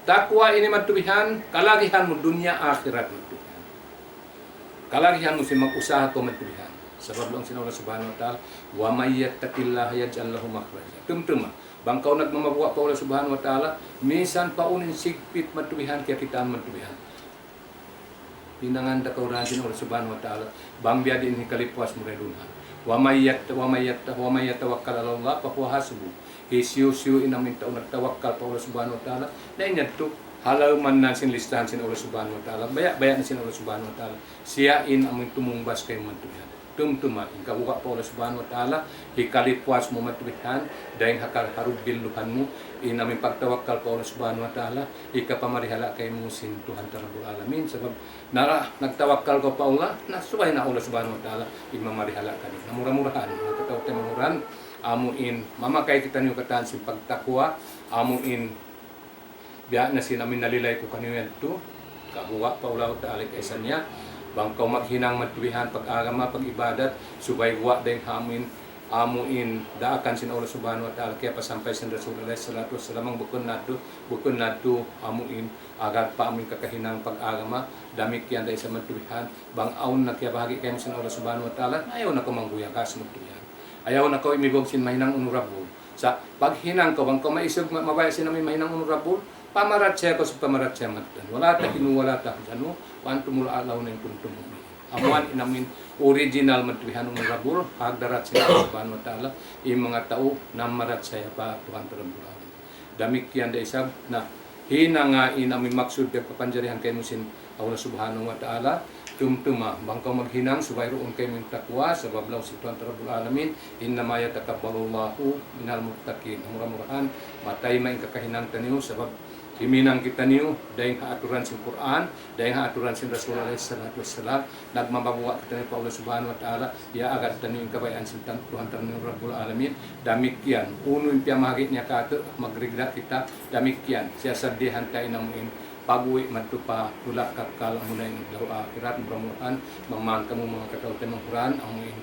taqwa ini madtu bihan, kalagihan mu dunya akhirat madtu bihan. Kalagihan mu sin mag-usaha kaw madtu bihan. Sabab laung sin Allah Subhanahu wa Ta'ala, وَمَن يَتَّقِ اللَّهَ يَجْعَل لَّهُ مَخْرَجًا. Tumtuma, bang kaw nagmamabuga' pa Allah Subhanahu wa Ta'ala, minsan pa unu in sigpit madtu bihan, kiyakitaan madtu bihan. Hinangan da kaw dayn sin Allah Subhanahu wa Ta'ala, bang biya' diin in hikalipuas mu dayn duun ha. وَمَن يَتَّ-، وَمَن يَتَّ-، وَمَن يَتَوَكَّلْ عَلَى اللَّهِ فَهُوَ حَسْبُهُ. Hisiyu-siyu in amu in tau nagtawakkal pa Allah Subhanahu wa Ta'ala, na in yadtu, halawman na sin listahan sin Allah Subhanahu wa Ta'ala, baya'-baya' na sin Allah Subhanahu wa Ta'ala. Siya in amun tumungbas kaymu madtu bihan. Tumtuma, in kabuga' pa Allah Subhanahu wa Ta'ala, hikalipuas mu madtu bihan, dayn ha kaharubbiluhan mu, in amun pagtawakkal pa Allah Subhanahu wa Ta'ala, hikapamarihala' kaymu sin Tuhan ta Rabbul Alamin. Sabab, nara, nagtawakkal kaw pa Allah, na subay na Allah Subhanahu wa Ta'ala, in mamarihala' kaniyu. Na mura-murahan, manga kataymanghuran, amu in, mamakay kitaniyu katan sin pagtakwa, amu in, biya' na sin amun nalilay ku kaniyu yadtu, kabuga' pa Allah Ta'ala kaysa niya, bang kaw maghinang madtu bihan pag-agama, pag-ibadat, subay guwa' dayn ha amun, amu in daakan sin Allah Subhanahu wa Ta'ala, kiyapasampay sin Rasul alayhi salatu wassalam, bang bukun na yadtu, bukun na yadtu, amu in, agad pa amun kakahinang pag-agama, damikkiyan da isab madtu bihan, bang awn na kiyabahagi' kaymu sin Allah Subhanahu wa Ta'ala, ayaw na kaw mangguyagas madtu bihan. Ayaw na kaw imibug sin mahinang honorable. Sa' paghinang kaw, bang kaw maisug ma-, mabaya' sin amun mahinang honorable, pamarachaya kaw sin pamarachaya mattan. ولا تهنوا ولا تحزنوا وأنتم الأعلون إن كنتم مؤمنين. Amu yan in amun original madtu bihan honorable, ha hadarat sin Allah Subhanahu wa Ta'ala, in manga tau namarachaya pa Tuhan ta Rabbul Alamin. Damikkiyan da isab, na hinanga in amun maksud pagpapanjarihan kaymu sin Allah Subhanahu wa Ta'ala, tumtuma, bang kaw maghinang, subay duun kaymu in takwa, sabab laung sin Tuhan ta Rabbul Alamin, إنما يتقبل الله من المتقين. Mura-murahan, matayma' in kakahinang taniyu, sabab himinang kitaniyu, dayn ha aturan sin Qur'an, dayn ha aturan sin Rasul alayhi salatu wassalam, nagmamabuga' kitaniyu pa Allah Subhanahu wa Ta'ala, iyaagad taniyu in kabayaan sin tan-, Tuhan taniyu Rabbul Alamin, damikkiyan, unu in piyamahagi' niya katu', magrigda kita, damikkiyan, siyasaddihan ta in amu in, pag-uwi' madtu pa hula' kakkal amuna in adlaw akhirat, mura-murahan, mamman kamu manga kataymanghuran, amu in,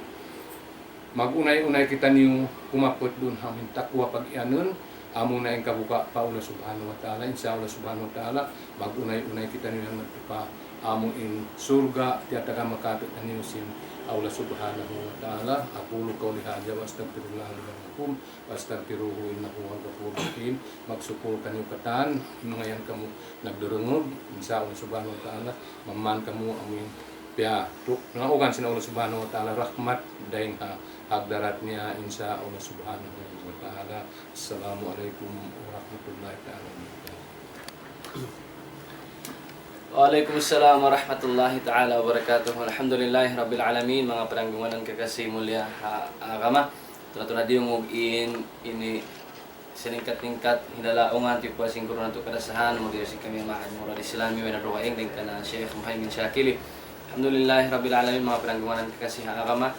mag-unay-unay kitaniyu kumaput duun ha amun takwa pag-iyanun, amuna in kabuga' pa Allah Subhanahu wa Ta'ala, insya Allah Subhanahu wa Ta'ala, mag-unay-unay kitaniyu yan madtu pa amu in surga', tiyatagama katu' taniyu sin Allah Subhanahu wa Ta'ala. أقول قولي هذا وأستغفر الله لي ولكم. فاستغفروه إنه هو الغفور الرحيم. Magsukul kaniyu katan, in manga yan kamu nagdurungug, insya Allah Subhanahu wa Ta'ala, mamman kamu amu in piya, tu, nangaugan sin Allah Subhanahu wa Ta'ala rahmat dayn ha hadarat niya, insya Allah Subhanahu wa Ta'ala. Assalamu alaykum warahmatullahi ta'ala wabarakatuh. Wa alaykum assalam warahmatullahi ta'ala wabarakatuh. Alhamdulillahi rabbil alamin, manga paranggungan kakasi mulliya ha agama. Tuna-tuna diyungug in ini siningkat-ningkat hinalaungan, tiyu' pa sin guru natu' kadasahan, mudiri sin kami Ma'had Murad Islami, way na dugaing dayn kan Sheikh Muhaymin Shakili. Alhamdulillahi rabbil alamin, manga paranggungan kakasi ha agama.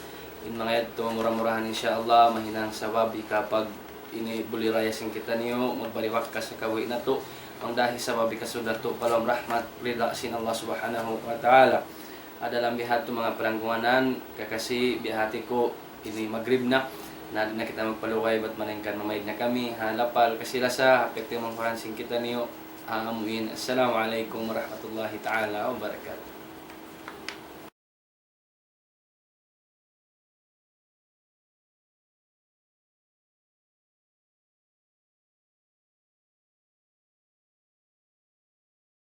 In manga yadtu mura-murahan insya Allah mahinang sabab hikapag ini buli raya sin kitaniyu, magbaliwakkas ha kabuhi' natu'. Bang dahi sabab hikasud natu' pa lawm rahmat, rida sin Allah Subhanahu wa Ta'ala. Ha dalam biya' hādtu manga paranggungan kakasi, biya' hāti ku ini magrib na. Na, di' na kita magpalugay bat malaingkan mamaid na kami ha lapal kasi-lasa, ha pagtaymanghuran sin kitaniyu, amu in. Assalamu alaykum warahmatullahi ta'ala wabarakatuh.